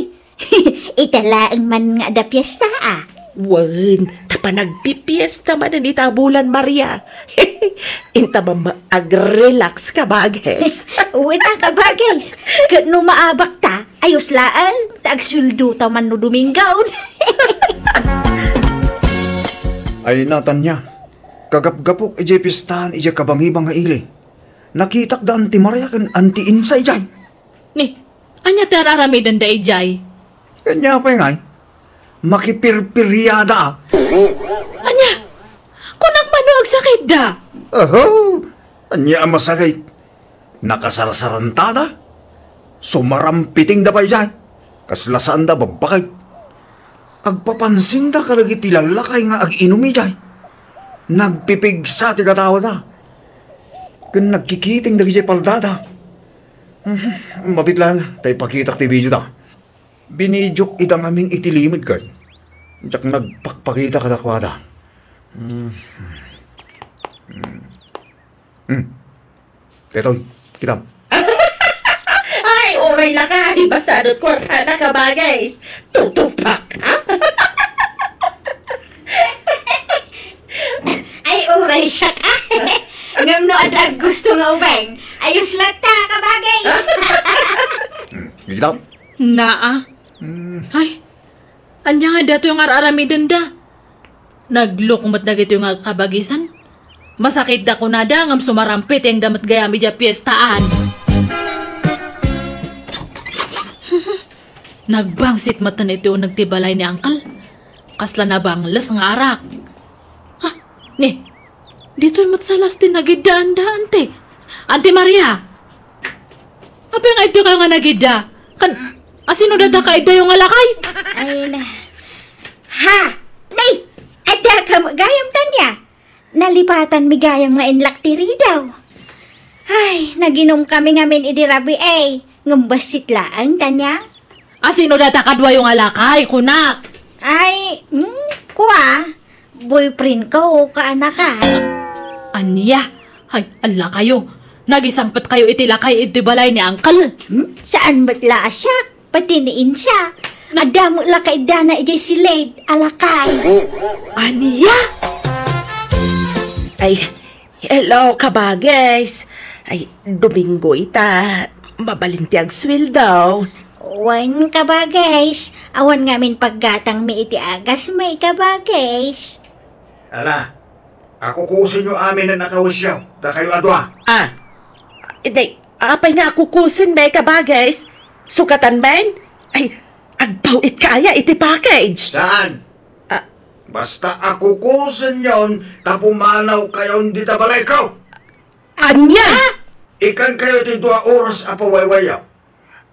Ita laeng man nga adda piesta, a. Wen, ta panagpipiesta manen ita a bulan, Maria. Inta mamma agrelax, kabagis. Wen a, kabagis. Ket no maabak ta, ayos laeng, ta agsueldo ta man no Domingo. Ay, Natanya, kagapgapok idiay piestaan idiay kabangibang nga ili. Nakitak da Anti Maria ken Anti Insa idiay. Ni, ania ti ar-aramidenda idiay? Ania pay ngay? Makipirpiriada. Ania? Kunak man no agsakitda? Aho! Ania a masakit? Nakasarsarantada? Sumarampitingda pay idiay. Kasla saanda babbakit. Agpapansinda kadagiti lallakay nga ag-inum idiay. Nagpipigsa ti katawada. Ken nagkikiting dagidiay paldada. Mhm, mabit laeng, ta ipakitak ti video da. Binidiok ida ngamin iti limedko. Diak nagpakpakita kadakuada. Hmm. Hmm. Hmm. Daytoy, kitam. Ay, Ay, lakay, basta adda kwarta na, kabagis. Tutupak, ha? Ay, uray siak, ah. Ngem no adda gusto nga ubing, ayos latta, kabagis. Hmm, ikaw? Naa. Hmm. Ay, ania nga datoy nga ar-aramidenda? Nagluk met dagitoy nga kabagisan. Masakitda kunada ngem sumarampetengda met gayam idiay piestaan. Nagbangsit met iti uneg ti balay ni Uncle. Kasla nabangles nga arak. Ha? Ni, ditoy met sa las ti nagiddaanda, Ante. Ante Maria! Apay nga idtoy kayo nga nagidda? Kan, asino data kaiddayo nga lakay? Ay, na. Ha? Nay! Adda ka gayam, Tania? Nalipatanmi gayam nga inlak ti ridaw. Ay, naginomkami ngamin idi rabii, ngem bassit laeng, Tania. Asino data kaduayo nga lakay, kunak? Ay, hmm, kua, boyfriend ko, kaanakan. Ania? Ay, allakayo. Nagisangpet kayo iti lakay iti balay ni Uncle. Hmm? Saan met la a siak? Pati ni Insa. Adda met la kaiddana idiay silid a lakay. Ania? Ay, hello, kabagis. Ay, Domingo ita. Mabalin ti agsueldo. Wen, kabagis. Awan ngamin paggatangmi iti agasmi, kabagis. Ala, akukusenyo aminen a kawisyo, dakayo a dua. Ah, inday, apay nga akukusenmi, kabagis? Sukatan men? Ay, agpaw-itka aya iti package? Saan? Ah. Basta akukusenyon ta pumanawkayon dita balayko. Ania? Ikankayo ti dua oras a pawaywayaw.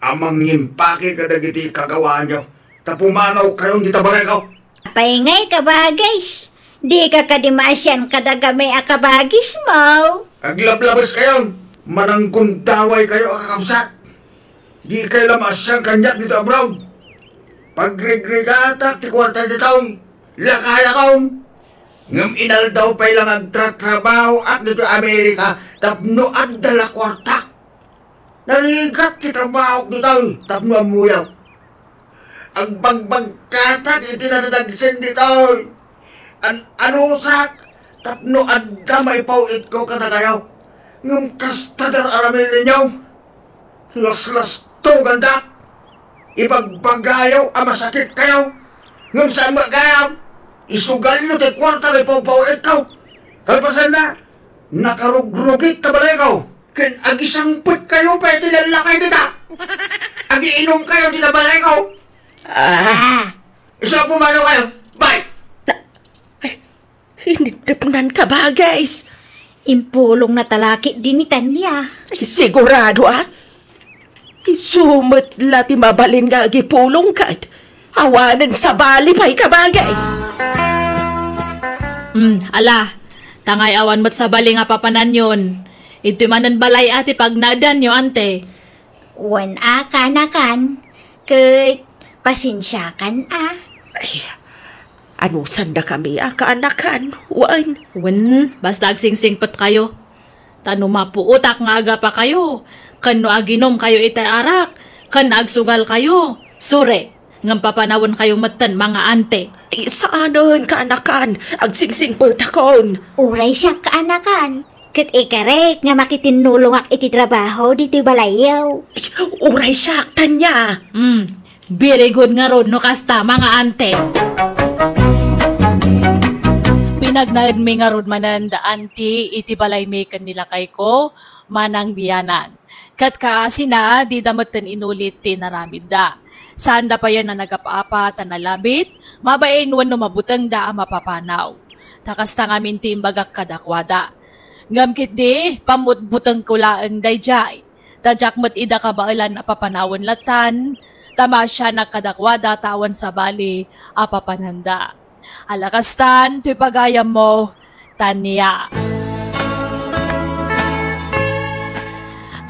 A mangimpake kadagiti kagawaanyo, ta pumanawkayon dita balayko. Apay ngay, kabagis? Dika kadi maasian kadagami a kabagismo? Aglablabeskayon, mananggundawaykayo a kakabsat. Dikay la maasian kaniak ditoy abroad. Pagrigrigatak ti kuarta ditoy, lakayakon. Ngem inaldaw pay la nga agtratrabahoak ditoy Amerika tapno adda la kuartak. Narigat ti trabahok ditoy tapno ammoyak. Agbagbagkatak iti nadadagsen ditoy. An-anusak tapno adda maipaw-itko kadakayo. Ngem kasta ti ar-aramidenyo. Laslastogandak. Ibagbagayo a masakitkayo. Ngem saan met gayam. Isugalyo ti kuarta nga ipaw-itko. Kalpasanna, nakarugrugit ta balayko. Ken agisangpetkayo pay iti lallakay dita. Agiinumkayo dita balayko. Ah. Isu a pumanawkayo. Bye! Ay, inidepnan, kabagis. Impulongna ta la ketdi ni Tania. Ay, sigurado, ah. Isu met la ti mabalin nga agipulong ket awanen sabali pay, kabagis. Hmm, ala, ta ngay awan met sabali nga papananyon. Iti manen balay a ti pagnaedanyo, ante. Wen a, kaanakan, ket pasensiakan a. Ay, anusandakami a kaanakan, wen. Wen, basta agsingsingpetkayo. Ta no mapuotak nga agapakayo, ken no aginumkayo itay arak, ken agsugalkayo, sure, ngem papanawenkayo metten, mga ante. Ay, saanen, kaanakan, agsingsingpetakon. Uray siak, kaanakan. Ket ikarek nga makitinnulongak iti trabaho ditoy balayyo. Uray siak, Tania. Hmm, very good ngarud no kasta, mga ante. Pinagnaedmi ngarud manen da anti iti balaymi ken ni lakayko, manang bianang. Ket kaasina, dida metten inulit ti inaramidda. Saanda payen a nagap-apat a nalabit, mabain wenno mabutengda a mapapanaw. Ta kasta ngamin ti imbagak kadakuada. Ngem ketdi, pammutbutengko laeng daydiay. Ta diak met ida kabaelan a papanawen latan, ta maasianak kadakuada ta awan sabali a papananda. Ala kastan, toy pagayammo, Tania.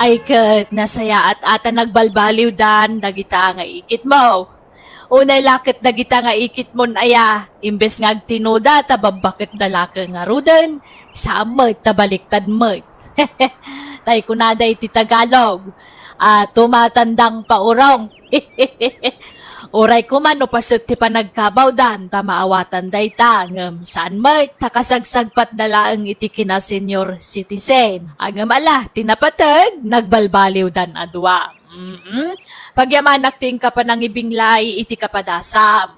Ay ket, nasayaat a ta nagbalbaliwdan dagita nga ikitmo. Unay la ket dagita nga ikitmon aya, imbes nga agtinuda ta babbaketda la ket ngaruden, saan met ta baliktad met. Tay kunada iti Tagalog, a tumatandang paurong. Uray koma no paset ti panagkabawdan ta maawatan dayta, ngem saan met ta kasagsagpatda laeng iti kina-senior citizen. Ngem ala, ti napateg, nagbalbaliwdan a dua. Mm-mm. Pagyamanak ti inka panangibinglay iti kapadasam.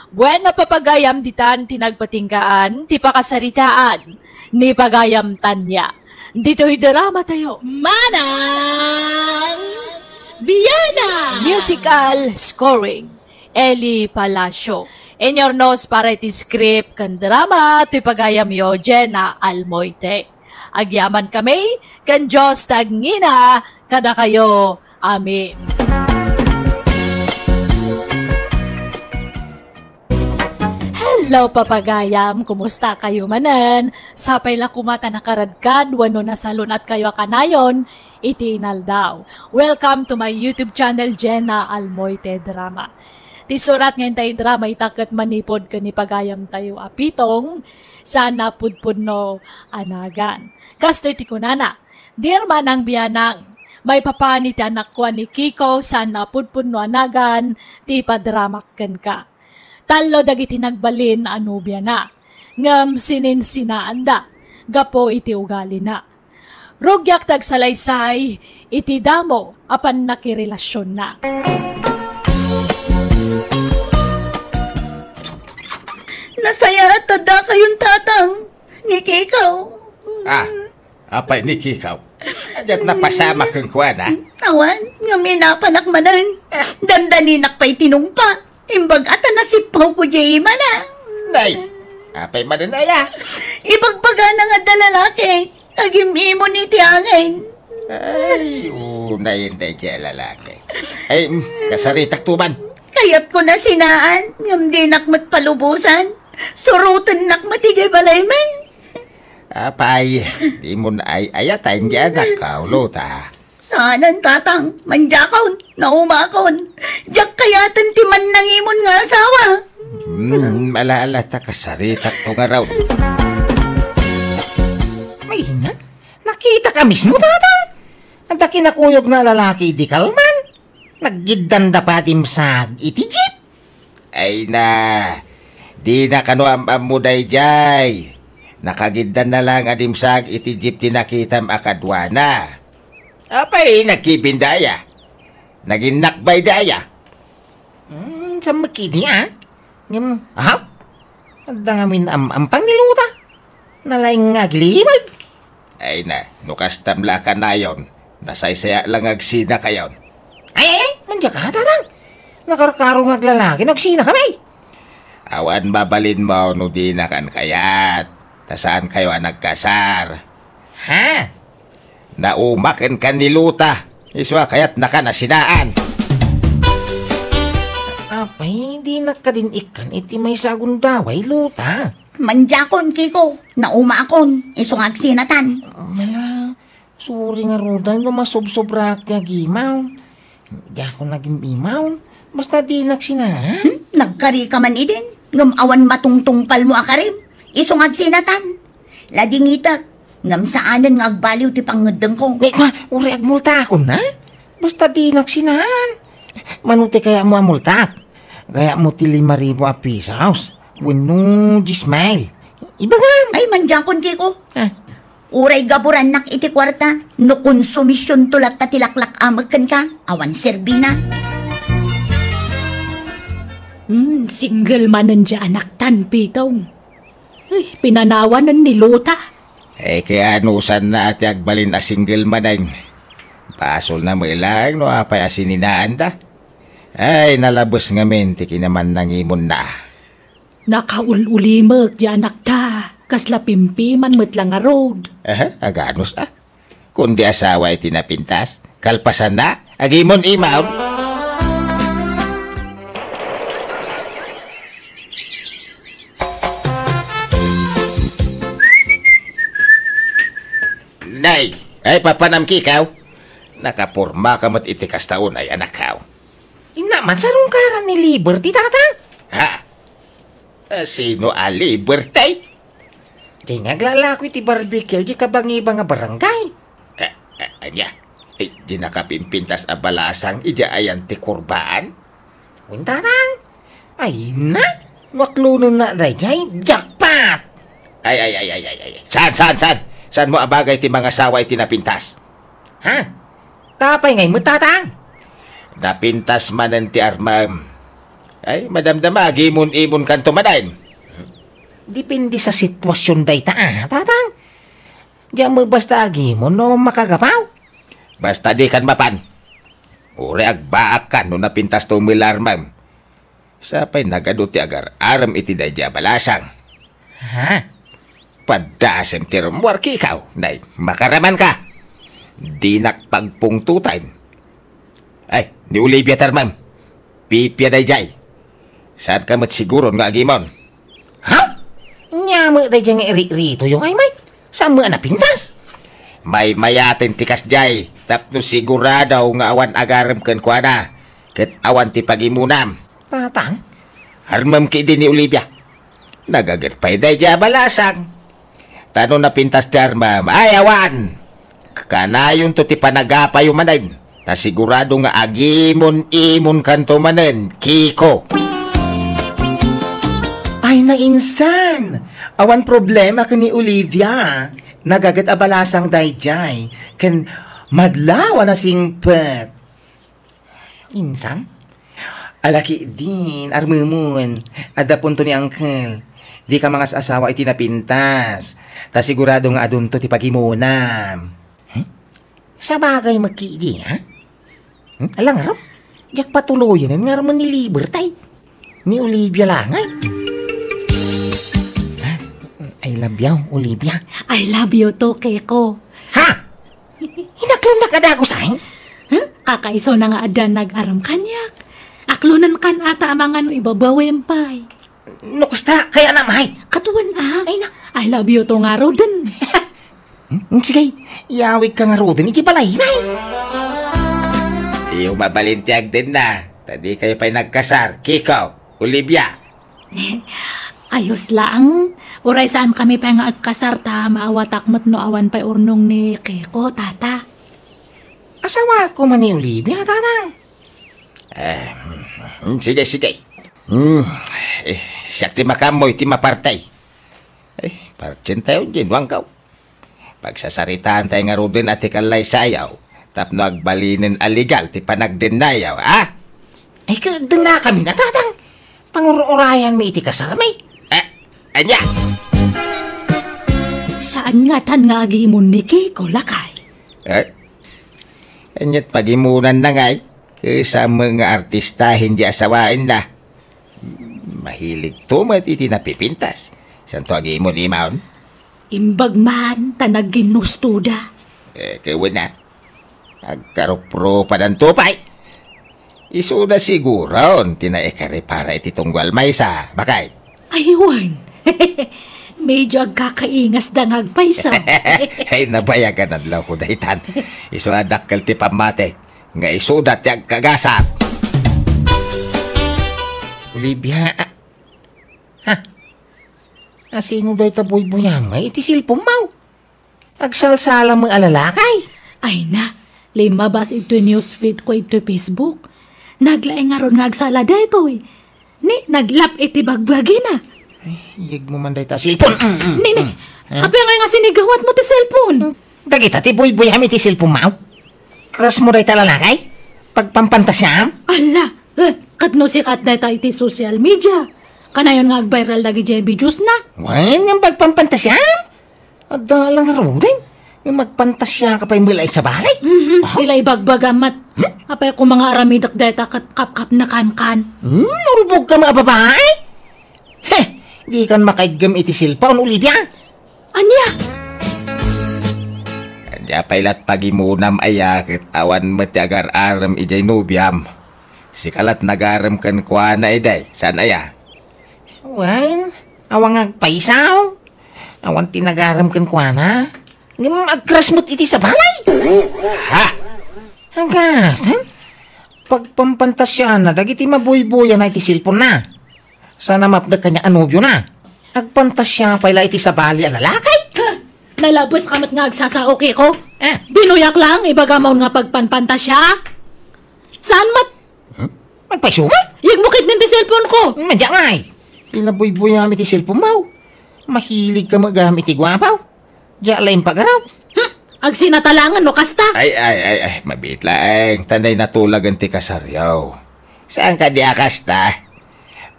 Bueno, papagayam, ditan ti nagpatinggaan ti pakasaritaan ni Pagayam Tanya. Ditoy drama tayo. Manang Biana! Musical scoring, Eli Palacio. Inyurnos para iti script ken drama, toy pagayamyo, Jenna Almoite. Agyaman kami, ken Dios ti agngina kadakayo. Amen. Hello, papagayam! Kumusta kayo manen? Sapay la koma ta nakaradkad wenno nasalun-at kayo a kanayon iti inaldaw. Welcome to my YouTube channel, Jenna Almoite Drama. Ti surat nga intay drama ita ket manipud ken ni pagayam tayo a Pitong, saan a pudpudno a nagan. Kastoy ti kunana, Dear Manang Bianang, maipapan iti anakko a ni Kiko saan a pudpudno a nagan ti ipadramak kenka. Tallo dagiti nagbalin a nobiana, ngem sininsinaanda gapu iti ugalina. Rugiak ti agsalaysay iti damo a pannakirelasionna. Nasayaat a dakayon, Tatang, ni Kiko. Ah, apay ni Kiko? Adiak napasamak kenkuana? Awan, ngem inapanak manen. Dandaninak pay tinungpa. Imbag a ta nasippawko diay imana. Nay, apay manen aya? Ibagbagana nga adda lalaki, agim-imon iti angin. Ay, unay daydiay a lalaki. Ay, mm, kasaritakto man. Kayatko a sinaan, ngem dinak met palubosan. Surotennak met idiay balaymi. Apay, dimon ay-ayatan diay anakko, Luta. Saanen, Tatang. Mandiakon, naumakon. Diak kayaten ti mannangimon nga asawa. Hmm, ala-ala ta kasaritakto ngarud. Ay, ina, nakitak a mismo, Tatang. Adda kinakuyogna a lalaki idi kalman. Naggiddanda pay a dimsag iti jeep. Ay na, dina kano am-ammo daydiay. Nakagiddanna laeng a dimsag iti jeep ti nakitam a kaduana. Apay, nagkibinda aya? Naginnakbayda aya? Hmm, saan met idi, a? Ngem, aha? Adda ngamin am-ampang ni Luta. Nalaing nga aglimeg. Ay na, no kastam la a kanayon, nasaysayaat la nga agsinakayon. Ay, ay, ay, mandiaka, Tatang. Nakarkaro nga aglalaki no agsinakami. Awan mabalinmo no dinakan kayat, ta saankayo a nagkasar. Ha? Naumaken kan ni Luta, isu a kayatnakan a sinaan. Apay, dinak kadin ikkan iti maysa a gundaway, Luta. Mandiakon, Kiko. Naumakon. Isu nga agsinatan. Mala, sorry ngaruden no masobsobraak ti agimaw. Diakon agim-imaw. Basta dinak sinaan. Hmm? Nagkarika man idin. Ngem awan matungtungpalmo a karim. Isu nga agsinatan. Ladingitek. Ngem saanen nga agbaliw ti pangngeddengko. Eh, ma, uray agmultaakon, ha? Basta dinak sinaan. Mano ti kayatmo a multaak? Kayatmo ti lima ribu a pesos wenno dies mil? Ibagam. Ay, mandiakon, Kiko. Ah. Uray gaburannak iti kuarta, no konsumisionto latta ti laklak-amek kenka, awan serbina. Hmm, single manen diay anaktan, Pitong. Ay, pinanawanen ni Luta. Eh, kaya anusanna ti agbalin a single manen. Basolna met laeng no apay a sininaanda. Ay, nalabes ngamin ti kinamannangimonna. Nakaul-ulimek diay anakta, kasla pimpiman met la ngarud. Aha, aganus a. Kundi asawa iti napintas, kalpasanna, agimon-imaw. Nay, ay papanam Kiko. Nakapormaka met iti kasta unay, anakko. Inna man, sarungkaran ni Liberty, Tatang? Ha? Ah, sino a Liberty? Diay nga aglalako iti barbecue, diay kabangibang a barangay. Ah, ah, ania? Eh, Ti nakapimpintas a balasang idiay ayan ti kurbaan? Wen, Tatang. Ay na, waklonenna daydiay, jackpot! Ay, ay, ay, ay, ay, ay. Saan, saan, saan? Saanmo a bagay ti mangasawa iti napintas? Ha? Apay ngay met, Tatang? Napintas manen ti armem. Ay, madamdama, agimon-imonkanto manen. Depende sa sitwasion dayta, a, Tatang. Diak met basta agimon no makagapaw. Basta dikan mapan. Uray agbaakkan no napintasto met la armem. Sa pay nagadu ti agar-arem iti daydiay a balasang. Ha? Padasem ti rummuar, Kiko. Nay, makaramanka. Dinak pagpungtoten. Ay, ni Olivia ti armem. Pipia daydiay. Saanka met siguron nga agimon? Ha? Ania met daydiay nga iriritoyo, ay, Mike? Saan met a napintas? Maymayaten ti kasdiay, tapno sigurado nga awan agarem kenkuana, ket awan ti pagimonam. Tatang? Armem ketdi ni Olivia. Nagaget pay daydiay a balasang. Ta no napintas ti armem, ay awan! Kanayonto ti panagapayo manen, ta sigurado nga agimon-imonkanto manen, Kiko. Ay, nainsan! Awan problema ken ni Olivia. Nagaget a balasang daydiay, ken madlaw a nasingpet. Insan? Ala ketdin, armemon, adda punto ni Uncle. Dika mangas-asawa iti napintas. Ta sigurado nga adunto ti pagimonam. Hmm? Sabagay met ketdi, ha? Hmm? Ala ngarud, diak patuloyen nga armen ni Libertay. Ni Olivia la ngay. Ha? I love you, Olivia. I love you too, Kiko. Ha? Inaklonnak a dagus, ay? Huh? Kakaisuna nga adda nag-arem kaniak. Aklonenkan ata a mangano ibabawem pay. No kasta, kayatna met. Kaduan a? Ay na. I love you too ngaruden. Hmm? Sige, iyawidka ngaruden iti balay, ay. Diyo mabalin ti agdenna, ta dikayo pay nagkasar, Kiko, Olivia. Ayos laeng. Uray saankami pay nga agkasar ta maawatak met no awan pay urnong ni Kiko, Tata. Asawaak koma ni Olivia, Tatang. Eh, mm, sige, sige. Hmm, eh, siak ti makaammo iti maparti. Eh, partsentayo diay, Wangkaw. Pagsasaritaantay ngaruden a ti kallaysayo tapno agbalinen a legal ti panagdennayo, a? Ay, kagdennakamin a, Tatang. Pangur-urayanmi iti kasarmi. Eh, ania? Saan ngatan nga agimon ni Kiko, lakay? Eh? Ania't pagimonanna ngay? Kayatna nga artistahen diay asawaenna. Mahiligto met iti napipintas. Saanto agimon-imon? Imbag man ta nagginnustoda. Eh, kayatna. Agkaruprupadanto pay. Isuda siguron ti naikaripara iti tunggal maysa, baket. Ay, wen. Medyo agkakaingasda nga agpayso. Ay, nabayagan adlaw ko daytan. Isu a dakkel ti pammati nga isuda ti agkagasat. Olivia, a-, ha? Asino dayta buybuyam nga iti cellphone mo? Agsalsala met a lalaki? Ay na, limmabas iti newsfeed ko iti Facebook. Naglaing ngarud nga agsala daytoy. Ni, naglap iti bagbagina. Ay, iyegmo man dayta a cellphone. Mm, mm, Nini, mm. Ha? Apay ngay nga sinigawatmo ti cellphone? Dagita ti buybuyam iti cellphone mo? Crush mo dayta lalaki? Pagpampantasiam? Ala, eh, ket no sikat dayta iti social media. Kanayon nga agviral dagidiay videos na. Wen, nga pagpampantasiam? Adda la ngaruden nga magpantasiaka pay met la iti sabali. Mhm, Aha. Ti la ibagbagam met. Hmm? Apay koma nga aramidek dayta ket kapkapnekankan. Hmm, urbogka met a babai? Heh, dikan makaiggem iti cellphone, Olivia. Ania? Ania pay la't pagimonam aya ket awan met ti agar-arem idiay nobiam. Sika la't nagarem kenkuana idi, saan aya? Wen, awan nga agpayso. Awan ti nagarem kenkuana. Ngem agcrush met iti sabali. Ha? Agasan? Pagpampantasiana dagiti mabuybuyan iti cellphone na. Sana mapdek kaniak a nobiona. Agpantasia pay la iti sabali a lalaki. Ha? Nalabeska met nga agsasao, Kiko. Ah. Dinoyak lang, ibaga maon nga pagpanpantasia. Saan met? Huh? Agpayso met? Yegmo ketdin ti cellphone ko. Madiak ngay. Ti nabuybuyaam iti cellphone mo. Mahilig ka met gayam iti guapo. Diak la impagaraw. Hmm, agsinatalangen no kasta. Ay, ay, ay, ay, mabiit laeng. Tanday natulagen ti kasaryo. Saan kadi a kasta?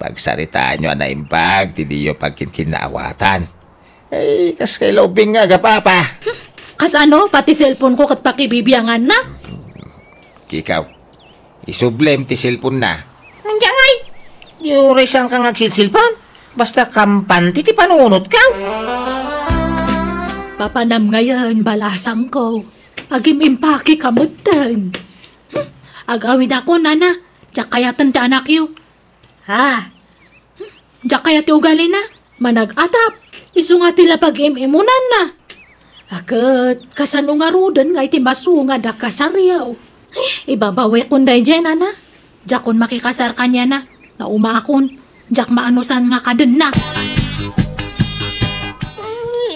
Pagsaritaanyo a naimbag ti diyo pagkinkinnaawatan. Ay, kas kay laubing nga agapapa. Hmm, kasano? Pati cellphone ko ket pakibibianganna? Kikaw, isublem ti cellphone na. Madiak ngay. Di uray saan ka nga agsilsilpon. Basta kampante ti panunot ka. Papanam ngayen, balasangko. Agim-impake ka metten. Hmm, agawidakon, nana. Diak kayaten ti anakyo. Ha? Hmm, diak kayat ti ugalina. Manag-atap. Isu nga ti la pag-im-imunanna. Ket, kasano ngaruden nga iti masungad a kasaryo? Ibabawekon daydiay, nana. Diakon makikasar kaniana. Naumaakon. Diak maanusan nga kadenna.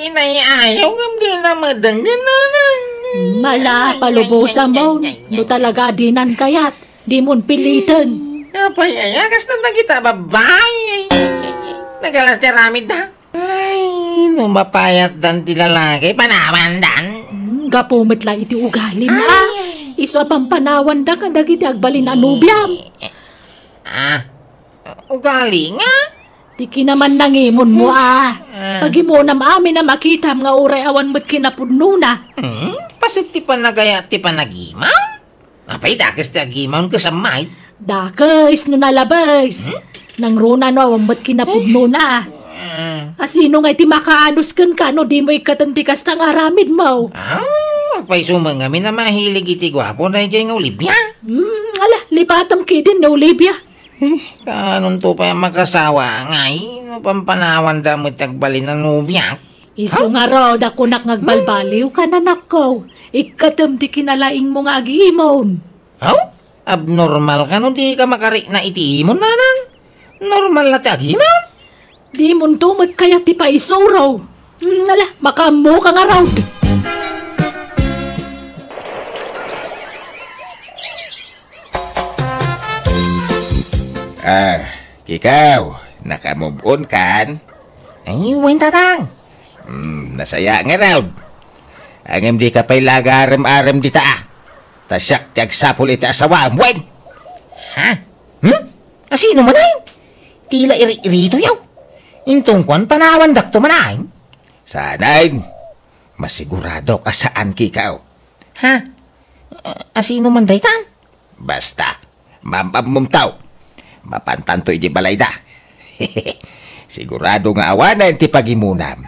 Inay, ayaw ngem di na madengen, nana. Mala, palubosamon. No talaga a dinan kayat, dimon piliten. Apay aya, kasta dagita babai. Nagalas ti aramidda. Ay, no mapayatdan ti lalaki, panawandan. Hmm, gapu met la iti ugalim, Ay, ah. Isu a pampanawanda kadagiti agbalin a nobiam. Ah, ugali nga? Ti kinamanangimonmo, ah. Ah. Pagimonam amin a makitam nga uray awan met kinapudnona. Hmm? Paset ti panagayat ti panagimon? Apay, dakes ti agimon ket sammay? Dakes no nalabes. Hmm? Nangruna no awan met kinapudnona. Ah. Asino ngay ti makaanus kenka no dimo ikkaten ti kasta nga aramidmo? Ah, agpayso met ngamin a mahilig iti guapo daydiay nga Olivia. Hmm, ala, lipatem ketdin ni Olivia. Eh, kaanonto pay a makasawa ngay no pampanawanda met ti agbalin a nobiak? Isu ngarud a kunak nga agbalbaliw ka, anakko. Ikkatem ti kinalaingmo nga agimon. Aw? Abnormal ka no di ka makarikna iti imon, nanang? Normal la ti agimon? Dimonto met kayat ti paisuro. Hmm, ala, makaammo ka ngarud. Ah, Kikaw, naka-move on kan? Ay, wen, tatang. Hmm, nasaya ngarud. Ngem di ka pay la agarem-arem dita, ah. Ta siak ti agsapul iti asawaem, wen. Ha? Hmm? Asino man ay? Ti la iri-iritoyo. Intong kuan, panawandakto man ay. Saan ay? Masiguradok a saan, Kikaw. Ha? A-, asino man dayta? Basta, maam-ammomto. Mapantanto idiay balayda. Sigurado nga awanen ti pagimonam.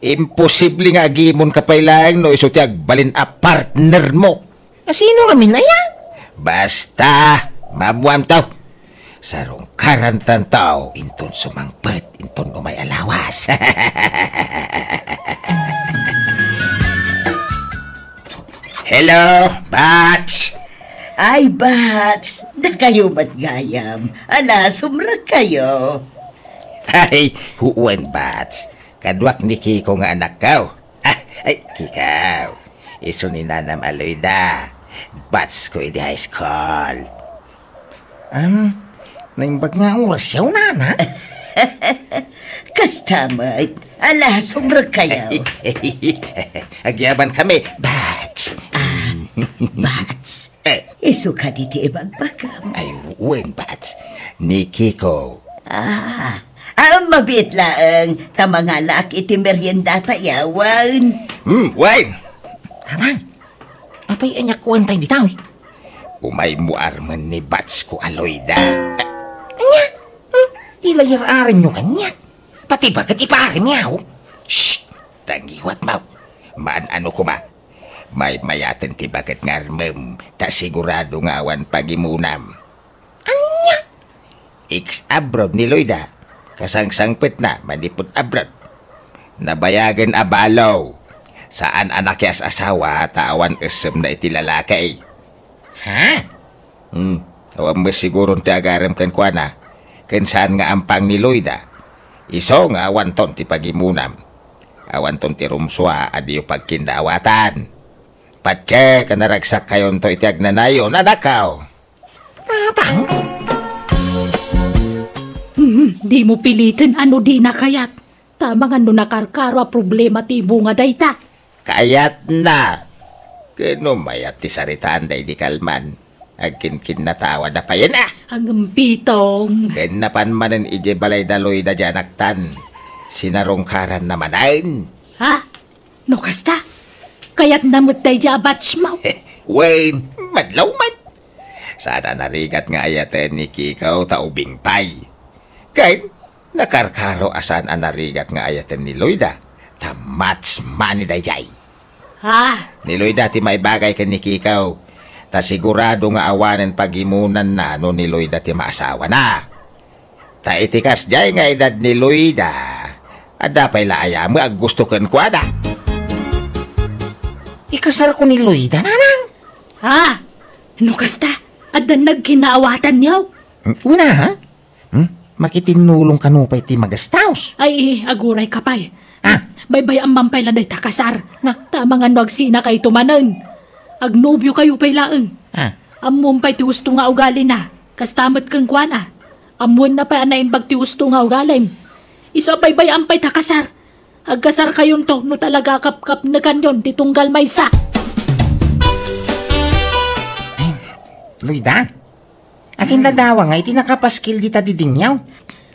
Imposible nga agimonka pay laeng no isu ti agbalin a partnermo. Asino ngamin aya? Basta, maammoamto. Sarungkarantanto inton sumangpet inton umay a lawas. Hello, Bats! Ay, Bats! Dakayo met gayam. Ala, sumrekkayo. Ay, wen, Bats. Kaduak ni Kiko nga anakko. Ah, ay, Kikaw. Isu ni Nanam Aloyda. Batsko idi high school. Am, naimbag nga orasyo, nana? Kasta met. Ala, sumrekkayo. Agyabankami, Bats. Ah, Bats. Eh. Isu kadi ti ibagbagam? Ay, wen, Bats. Ni Kiko. Ah, ah, mabiit laeng. Ta mangalaak iti meriendata, yawan. Hmm, wen. Tatang, apay aniak kuentayo dita, eh? Umaymo armen ni Batsko Aloyda. Ania? Hmm? Ti layar-arenyo kaniak. Pati baket ipaaremyo. Shh! Tangiwat, maw. Maan-ano koma. Maymayaten ti baket nga armem, ta sigurado nga awan pagimonam. Ania? Ex-abroad ni Loida. Kasangsangpetna manipud abroad. Nabayagen a balo. Saan a nakias-asawa ta awan essemna iti lalaki. Ha? Hmm, awan met siguron ti agarem kenkuana. Ken saan nga ampang ni Loida. Isu nga awanton ti pagimonam. Awanton ti rumsua a diyo pagkindaawatan. Patse, ka naragsakkayonto iti agnanayon, anakko. Tatang? Hmm, dimo piliten a no dina kayat. Ta amangan no nakarkaro a problema ti ibunga dayta. Kayatna. Ken no mayat ti saritaan daydi kalman, agkinkinnatawa da payen a. Angem Pitong. Ken napan manen idiay balay da Loida diay anaktan. Sinarungkaranna manen. Ha? No kasta, kayatna met daydiay a batchmo. Wen, madlaw met. Saan a narigat nga ayaten ni Kiko ta ubing pay. Ken nakarkaro a saan a narigat nga ayaten ni Loida ta match money daydiay. Ha? Ni Loida ti maibagay ken ni Kiko, ta sigurado nga awanen pagimonanna no ni Loida ti maasawana. Ta iti kasdiay nga edad ni Loida, adda pay la aya met aggusto kenkuana. Ikasarko ni Loida, nanang? Ha? No kasta, addan nagkinaawatanyo? Hmm, wen a, ha? Hmm? Makitinnulong kano pay ti magastaos? Ay, aguray ka pay. Ah. Baybay-am man pay la dayta kasar. Na? Ta amangan no agsinakayto manen. Agnobiokayo pay laeng. Ah. Ammom pay ti husto nga ugalina. Kasta met kenkuana. Ammoenna pay a naimbag ti husto nga ugalim. Isu a baybay-am pay ta kasar. Agkasarkayonto no talaga a kapkapnekanyon ti tunggal maysa. Ay, Loida? Akin ladawa nga iti nakapaskil dita didingyaw.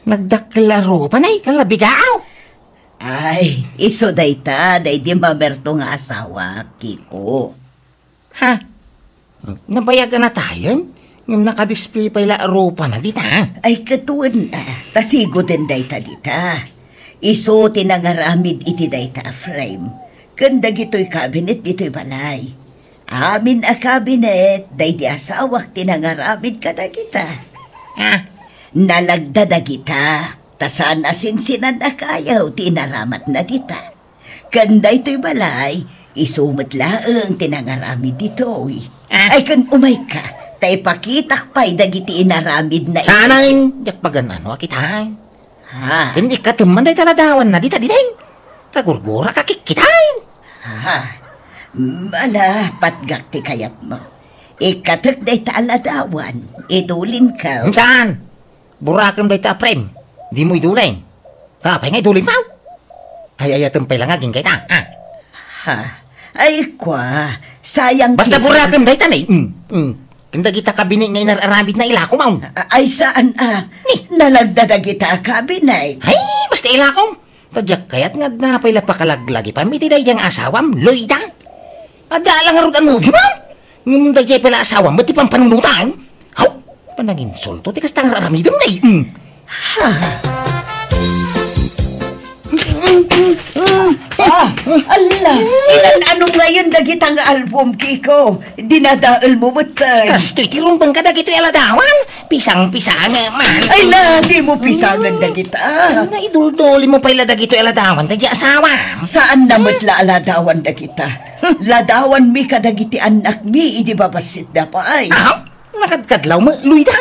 Nagdakkel a rupa, nay, kalabigaaw. Ay, isu dayta, daydi mamerto nga asawa, Kiko. Ha? Nabayag a natayen? Ngem nakadisplay pay la a rupana dita, ha? Ay, ket wen, ah, ta sigoden dayta dita. Isu ti nangaramid iti dayta a frame. Ken dagitoy cabinet ditoy balay. Amin a cabinet, daydi asawak ti nangaramid kadagita. Ah. Nalagda dagita, ta saan a sinsinan a kayo ti inaramatna dita. Ken daytoy balay, isu met laeng ti nangaramid ditoy. Ah. Ay, ken umayka, ta ipakitak pay dagiti inaramidna iti Sanay, diak pagan-ano a kitaen. Ha? Ken ikkatem man dayta ladawanna dita diding. Kagurgurak a kikkitaen. Ha? Ala, patgak ti kayatmo. Ikkatek dayta a ladawan, idulinko. Saan? Burakem dayta a frame. Dimo idulin. Apay nga idulinmo? Ay, ayatem pay la nga agingga ita, ah. Ha? Ay, kua, sayang Basta ti burakem dayta, nay. Mm, mm. Ken dagita kabinet nga inar-aramidna, ilakom, aw. A-, ay, saan a? Ni? Nalagda dagita a kabinet. Ay, basta ilakom. Ta diak kayat nga adda pay la pakalaglagipan iti daydiay nga asawam, Loida. Adda la ngarud a nobio, ma'am. Ngem daydiay pay la asawam met ti pampanunotan. Haw, pananginsulto ti kasta nga aramidem, nay. Mm. Ha? Ah, ala, inan-anom ngayon dagita nga album, Kiko? Dinadaelmo met, ay. Kastoy ti rumbeng kadagitoy a ladawan. Pisang-pisangem man. Ay na, dimo pisangen dagita. Ay na, iduldulimo pay la dagitoy a ladawan daydiay asawam. Saanna met la a ladawan dagita. Ladawanmi kadagiti annakmi idi babassitda pay. Aw, nakadkadlaw met, Loida.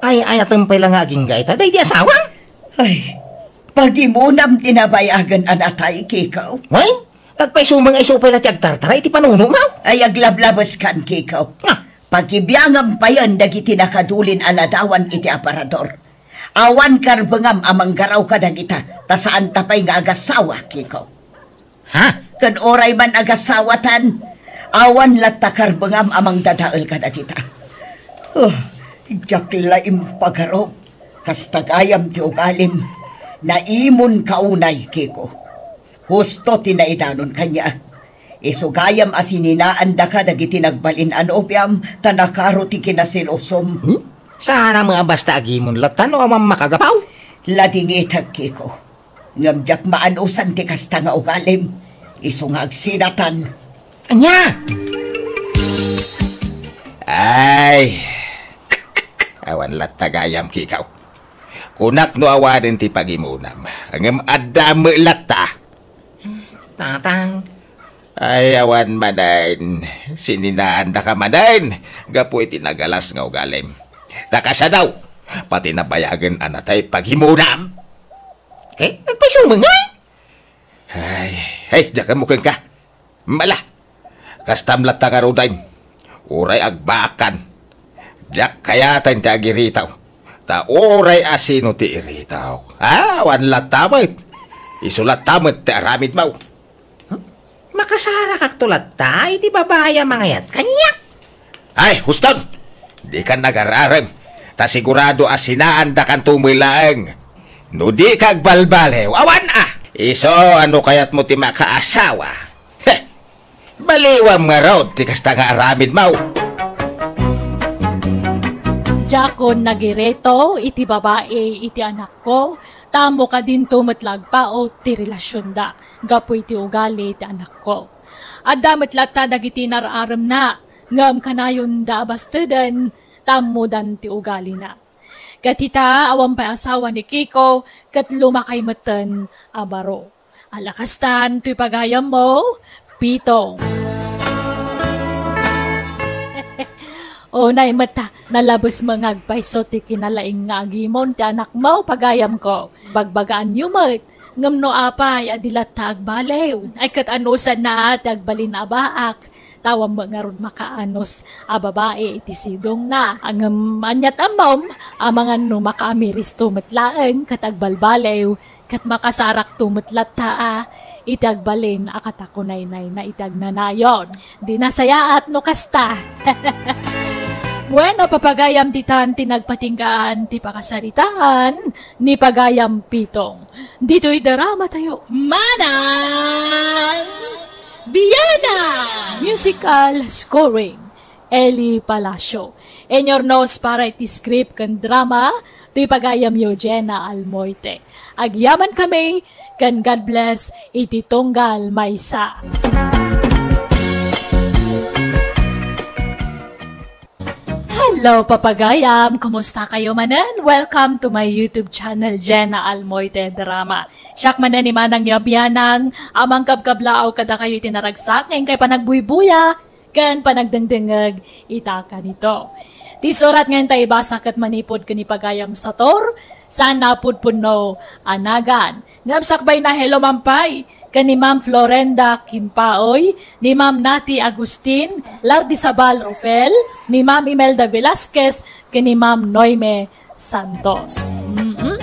Ay, ayatem pay la nga agingga ita daydi asawam. Ay, pagimonam ti nabayagen a natay, Kiko. Wen, agpayso met nga isu pay la ti agtartara iti panunotmo. Ay, aglablabeskan, Kiko. Nga? Pagibiangam payen dagiti nakadulin a ladawan iti aparador. Awan karbengam a manggaraw kadagita, ta saanta pay nga agasawa, Kiko. Ha? Ken uray man agasawatan, awan latta karbengam a mangdadael kadagita. Oh, diak la impagarup. Kasta gayam ti ugalim. Naimonka unay, Kiko. Husto ti naidanon kaniak. Isu gayam a sininaandaka dagiti nagbalin a nobiam, ta nakaro ti kinasilosom. Hmm? Saan a met a basta agimon latta no awan makagapaw? Ladingitek, Kiko. Ngem diak maanusan ti kasta nga ugalim. Isu nga agsinatan. Ania? Ay, awan latta gayam, Kiko. Kunak no awanen ti pagimonam, ngem adda met latta. Tatang. Ay, awan manen. Sininaandaka manen gapu iti nagalas nga ugalim. Ta kasano, pati nabayagen a natay pagimonam. Ket agpayso met ngay? Ay, ay, diak ammo kenka. Mala. Kastam latta ngaruden. Uray agbaakan. Diak kayaten ti agiritaw. Ta uray asino ti iritaw. Ah, awan latta met. Isu latta met ti aramidmo. Hmm? Makasarakakto latta iti babai a mangayat kaniak. Ay, huston! Dikan agar-arem. Ta sigurado a sinaandakanto met laeng. No dika agbalbaliw, awan a! Isu, no kayatmo ti makaasawa. Heh! Baliwam ngarud ti kasta nga aramidmo. Diakon nagiritaw iti babai iti anakko, ta ammok a dinto met la agpaut ti relasionda gapu iti ugali ti anakko. Adda met latta dagiti nar-aremna, ngem kanayonda a basteden ta ammodan ti ugalina. Ket ita, awan pay asawa ni Kiko, ket lumakay metten a baro. Ala kastan, toy pagayammo, Pitong. Unay met, nalabes nga agpayso ti kinalaing nga agimon ti anakmo, pagayamko. Bagbagaanyo met, ngem no apay a di latta agbaliw, ay ket anusanna ti agbalin a baak, ta awan met ngarud makaanus a babai iti sidongna. Ngem aniat ammom, amangan no makaamiristo met laeng ket agbalbaliw, ket makasarakto met latta a iti agbalin a katakunaynayna iti agnanayon. Di nasayaat no kasta. Bueno, papagayam, ditan ti nagpatinggaan ti pakasaritaan ni pagayam Pitong. Ditoy drama tayo. Manang Biana! Musical scoring, Eli Palacio. Inyurnos para iti script ken drama, toy pagayam Eugenia Almoite. Agyaman kami, ken God bless iti tunggal maysa. Hello, papagayam! Kumusta kayo manen? Welcome to my YouTube channel, Jenna Almoite Drama. Siak manen ni Manang Yabianang, amang kabkablaaw kada kayo iti naragsak, ngayon kay panagbuybuya, ken panagdengdengeg ita kanito. Ti surat nga inta ibasa ket manipud ken ni pagayam Sator, saan napudpudno a nagan. Ngem sakbay na, hello man pay ken ni Ma'am Florenda Kimpaoy, ni Ma'am Nati Agustin, Lardisabal Rofel, ni Ma'am Imelda Velasquez, ken ni Ma'am Noime Santos. Mm-mm.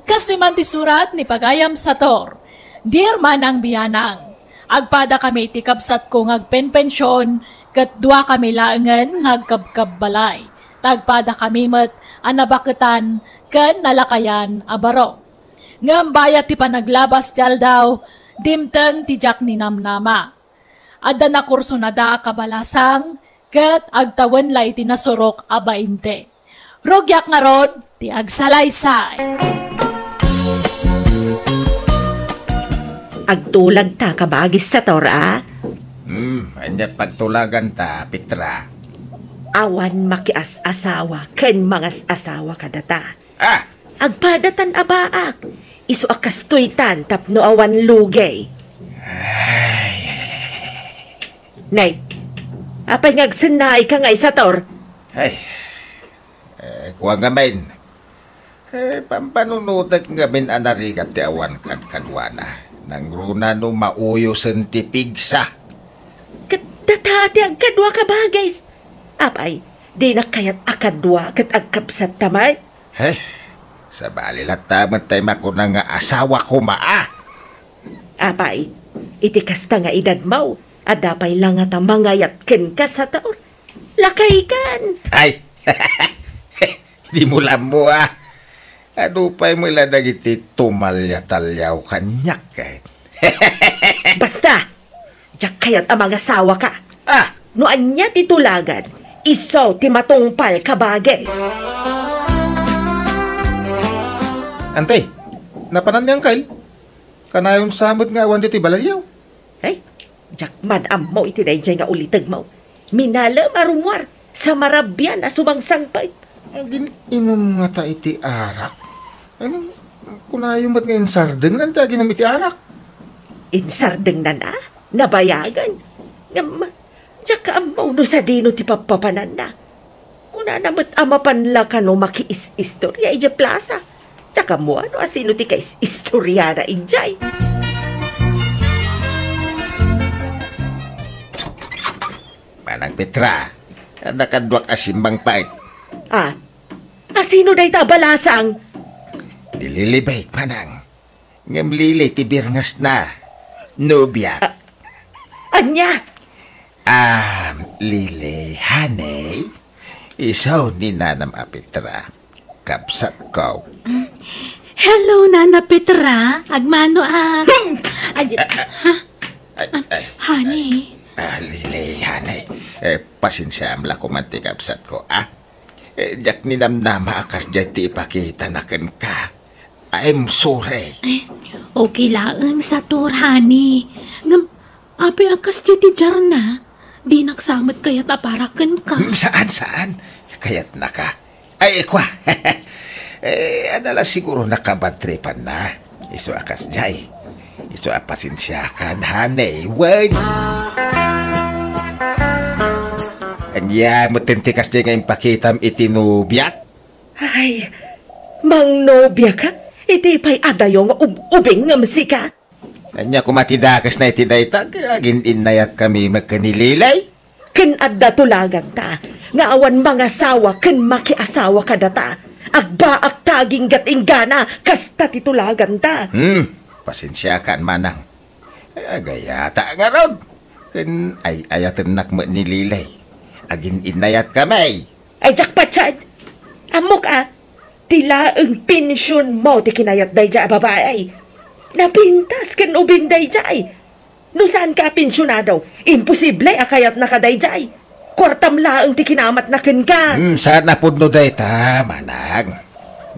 Kastoy man ti surat ni pagayam Sator, Dear Manang Bianang, agpada kami iti kabsatko nga agpenpension, ket dua kami laengen nga agkabkabbalay. Ta agpada kami met a nabaketan ken nalakayan a baro. Ngem bayat ti panaglabas ti aldaw, dimteng ti diak ninamnama. Adda nakursonada a kabalasang, ket agtawen la iti nasurok a bainte. Rugiak ngarud ti agsalaysay. Agtulagta, kabagis Sator, a? Hmm, ania pagtulaganta, Petra? Awan makias-asawa ken mangas-asawa kadata. Ah! Agpadatan a baak, isu a kastoytan tapno awan lugey. Ay. Nay, apay nga agsennaayka ngay, Sator? Ay. Eh, kua ngamin. Eh, pampanunotek ngamin a narigat ti awan kadkaduana. Nangruna no mauyosen ti pigsa. Ket data ti agkadua, kabagis. Apay, dinak kayat a kadua ket agkabsatta met? He, sabali latta met tay makuna nga asawa koma a. Apay, iti kasta nga edadmo, adda pay la ngata mangayat kenka, Sator? Lakaykan! Ay! Dimo la ammo a. Adu pay met la dagiti tumalyataliaw kaniak, eh. Basta! Diak kayat a mangasawaka. Ah! No ania ti tulagan, isu ti matungpal, kabagis. Ante, napanan ni Angkel? Kanayon sa met nga awan ditoy balayyo. Ay, diak man ammo iti daydiay nga ulitegmo. Minalem a rummuar, sa marabian a sumangsangpet. Agin-inum ngata iti arak? Ay, kunayo met nga insardengnan ti aginum iti arak. Insardengnan a? Nabayagen. Ngem, diak ammo no sadino ti pappapananna. Kunana met a mapan la kano makiis-istoria idiay plasa. Diak ammo no asino ti kais-istoriana idiay. Petra, adda kaduak a simmangpet. Ah, asino dayta a balasang? Ni Lili Bait, manang. Ngem Lili ti birngesna. Nobia. Ah, ania? Ah, Lili, honey. Isu ni nanam a Petra. Kabsatko. Hello, Nana Petra. Agmano a... Ay, ha? Ay, ay, Honey. Ah, Lili, honey. Eh, pasensiaam la koma ti kabsatko, ah. Eh, diak ninamnama a kasdiay ti ipakitana kenka. I'm sorry. Eh, okay laeng, Sator, honey. Ngem, apay a kasdiay ti diarna? Dinak sa met kayat a para kenka. Hmm, saan, saan? Kayatnaka. Ay, ikua. Eh, adda la siguro nakabadtripanna. Isu a kasdiay. Isu a pasensiakan, honey. Wen. Ania metten ti kasdiay nga impakitam iti nobiak? Ay, mangnobiaka? Iti pay adayo nga ub-, ubing ngem sika? Ania koma ti dakesna iti dayta? Agin-innayatkami met ken ni Lili? Ken adda tulaganta nga awan mangasawa ken makiasawa kadata. Agbaakta aginggat inggana, kasta ti tulaganta. Hmm, pasensiakan, manang. Agayata ngarud. Ken ay-ayatennak met ni Lili. Agin-innayatkami. Ay, diak patien. Ammok a, ti laeng pensionmo ti kinayat daydiay a babai. Napintas ken ubing daydiay. No saanka a pensionado, imposible a kayatnaka daydiay. Kuartam laeng ti kinamatna kenka. Hmm, saan a pudno dayta, manang.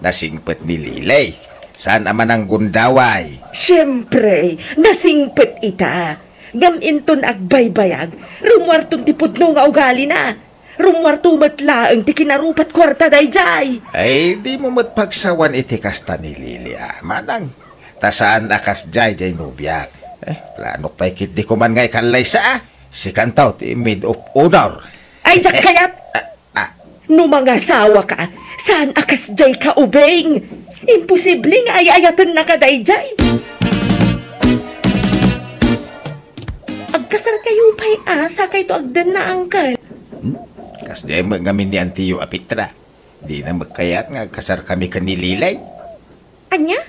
Nasingpet ni Lili. Saan a mananggundaway. Siempre, nasingpet ita. Ngem inton agbaybayag, rummuarton ti pudno nga ugalina. Rummuarto met laeng ti kinarupat kuarta daydiay. Ay, dimo met pagsawan iti kasta ni Lili a, manang. Ta saan a kasdiay diay nobiak. Eh, planok pay ketdi koman nga ikallaysa a. Sikanto ti maid of honor. Ay, diak kayat! Ah, ah. No mangasawaka, saan a kasdiay kaubing? Imposible nga ay-ayatennaka daydiay. Agkasarkayo pay a, sakayto agdenna, uncle. Hmm? Kasdiay met ngamin ni antiyo a Petra. Dina met kayat nga agkasarkami ken ni Lili. Ania?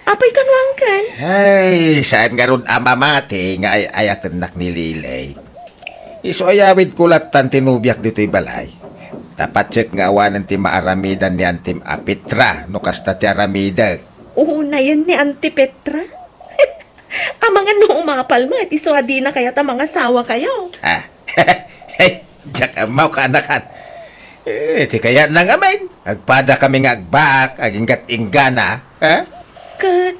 Apay kano, uncle? Ay, saan ngarud a mamati nga ay-ayatennak ni Lili. Isu a yawidko lattan ti nobiak ditoy balay. Ta patsek nga awanen ti maaramidan ni antim a Petra no kasta ti aramidek. Unayen ni Auntie Petra? Amangan no umapal met, isu a dina kayat a mangasawakayo. Ah, diak ammo, kaanakan. Eh, ti kayatna ngamin, agpadakami nga agbaak, aginggat inggana, ha? Ket,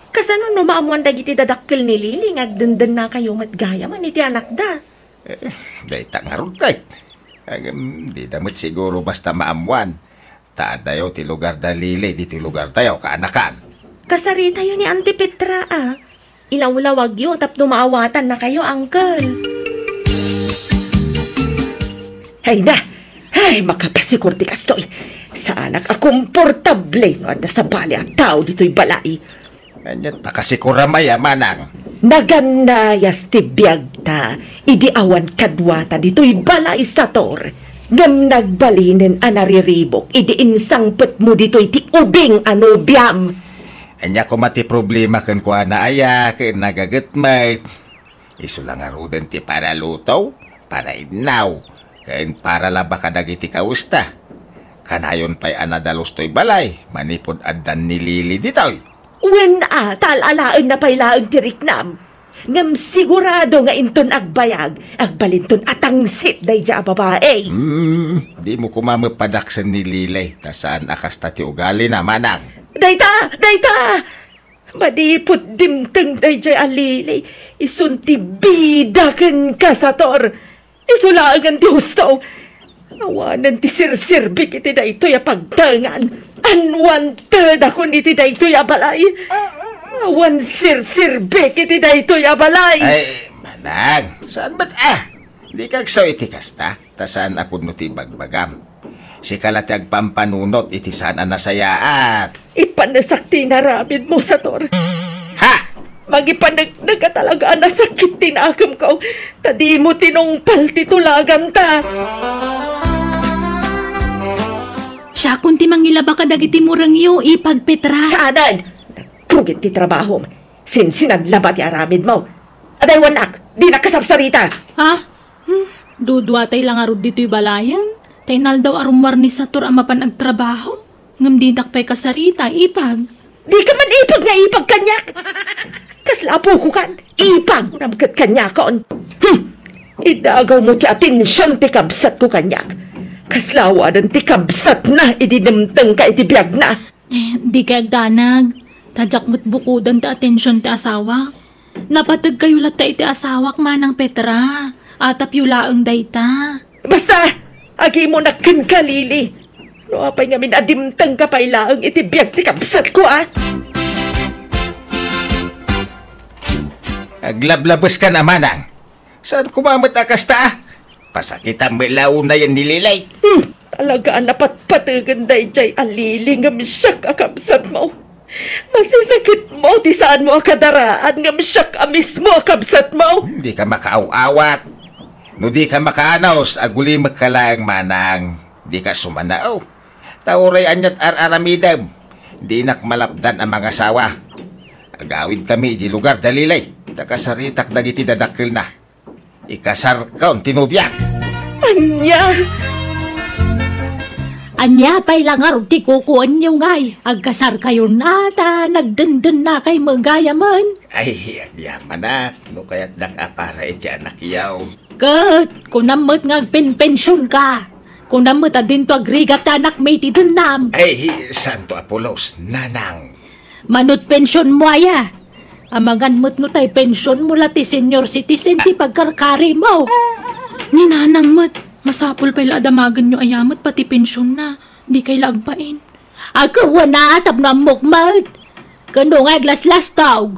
kasano no maammuan dagiti dadakkel ni Lili nga agdendennakayo met gayamen iti anakda? Eh, dayta ngarud, ket. Agem, dida met siguro basta maammuan. Ta addayo ti lugar da Lili ditoy lugartayo, kaanakan. Kasaritayo ni Auntie Petra a. Ilawlawagyo tapno maawatannakayo, uncle. Ay na! Ay, makapasikor ti kastoy. Saanak a komportable no adda sabali a tao ditoy balay. Ania ta kasikuram aya, manang? Nagannayas ti biagta idi awan kaduata ditoy balay, Sator. Ngem nagbalinen a nariribuk idi insangpetmo ditoy ti ubing a nobiam. Ania koma ti problema kenkuana aya ken nagagetmet? Isu la ngaruden ti paraluto, parainnaw, ken paralaba kadagiti kawesta. Kanayon pay a nadalus toy balay manipud addan ni Lili ditoy. Wen a, ta al-alaenna pay laeng ti riknam. Ngem sigurado nga inton agbayag, agbalinton a tangsit daydiay a babai. Hmm, dimo koma met padaksen ni Lili, ta saan a kasta ti ugalina, manang. Dayta! Dayta! Manipud dimteng daydiay a Lili, isun ti bida kenka, Sator. Isu laengen ti husto. Awanen ti serserbik iti daytoy a pagtengan. Unwanted-akon iti daytoy a balay. Awan serserbik iti daytoy a balay. Ay, manang, saan met a? Dika agsaw iti kasta, ta saan a pudno ti ibagbagam. Sika la ti agpampanunot iti saan a nasayaat. Ipanesak ti inaramidmo, Sator. Ha? Mangipaneknek a talaga a nasakit ti nakemko, ta dimo tinungpal ti tulaganta. Siakon ti mangilaba kadagiti murengyo, Ipag Petra. Saanen! Rugit ti trabahom. Sinsinan labat ti aramidmo. Adaywannak, dinak kasarsarita. Ha? Hmm, duduatay la ngarud ditoy balayen. Ta inaldaw a rummuar ni Sator a mapan agtrabaho. Ngem didak pay kasarita, Ipag. Dika man ipag nga ipag kaniak. Kasla apokokan, ipag kunam ket kaniakon. Hmm. Idagawmo ti atension ti kabsatko kaniak. Kasla awanen ti kabsatna idi dimtengka iti biagna. Eh, dikay agdanag. Ta diak met bukoden ti atension ti asawak. Napategkayo latta iti asawak, Manang Petra. Atapyo laeng dayta. Basta, agimonak kenka, Lily. No apay ngamin a dimtengka pay laeng iti biag ti kabsatko, a? Aglablabeska, Manang. Saan koma met a kasta? Pasakitam met la unayen ni Lily. Hmm, talaga a napatpategen daydiay a Lily ngem siak a kabsatmo. Masisakitmo ti saanmo a kadaraan ngem siak a mismo a kabsatmo. Dika makaaw-awat. No dika makaanus, agulimekka laeng, Manang. Dika sumanaw. Ta uray aniat ar-aramidem, dinak malapdan a mangasawa. Agawidkami idiay lugar da Lily, ta kasaritak dagiti dadakkelna. Ikasarkon ti nobiak. Ania? Ania pay la ngarud ti kukuenyo ngay? Agkasarkayon a ta nagdendennakay met gayamen. Ay, agyamanak, no kayatdak a para iti anakyo. Ket, kunam met nga agpenpensionka. Kunam met a dinto agrigat ti anakmi iti dennam. Ay, santo a pulos, Nanang. Manut pensionmo aya? Amangan met no tay pensionmo la ti senior citizen ti pagkarkarimo. Ni Nanang met, masapul pay la a damagenyo aya met pati pensionna. Dikay la agbain. Agkuana tapno ammok met. Ken no nga aglaslastog.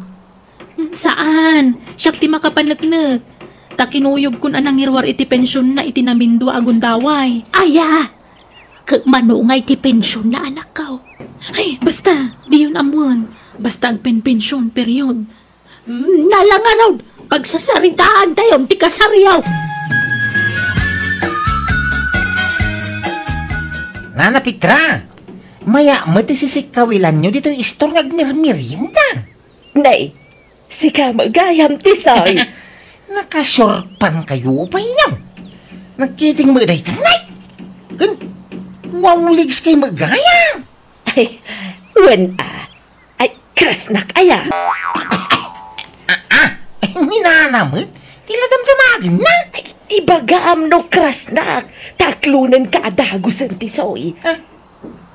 Hmm, saan? Siak ti makapaneknek. Ta kinuyogkon a nangiruar iti pensionna iti namindua a gundaway. Aya! Ket mano nga iti pensionna, anakko? Ay, basta, diyon ammoen. Basta agpenpension, period. Hmm, nalangarod, pagsasaritaantayon ti kasaryo. Nana Petra, maya met ti sisikkawilanyo ditoy istor nga agmirmirienda. Nay, sika met gayam, Tisoy. Nakasurpankayo pay, no? Nagkiting met dayta, Nay. Ken, wawligskay met gayam. Ay, wen a. Ay, krasnak aya. Ah, ah, ni Nana met, ti la damdamagenna. Ay, ibagam no krasnak, ta aklonenka a dagusen, Tisoy. Ah.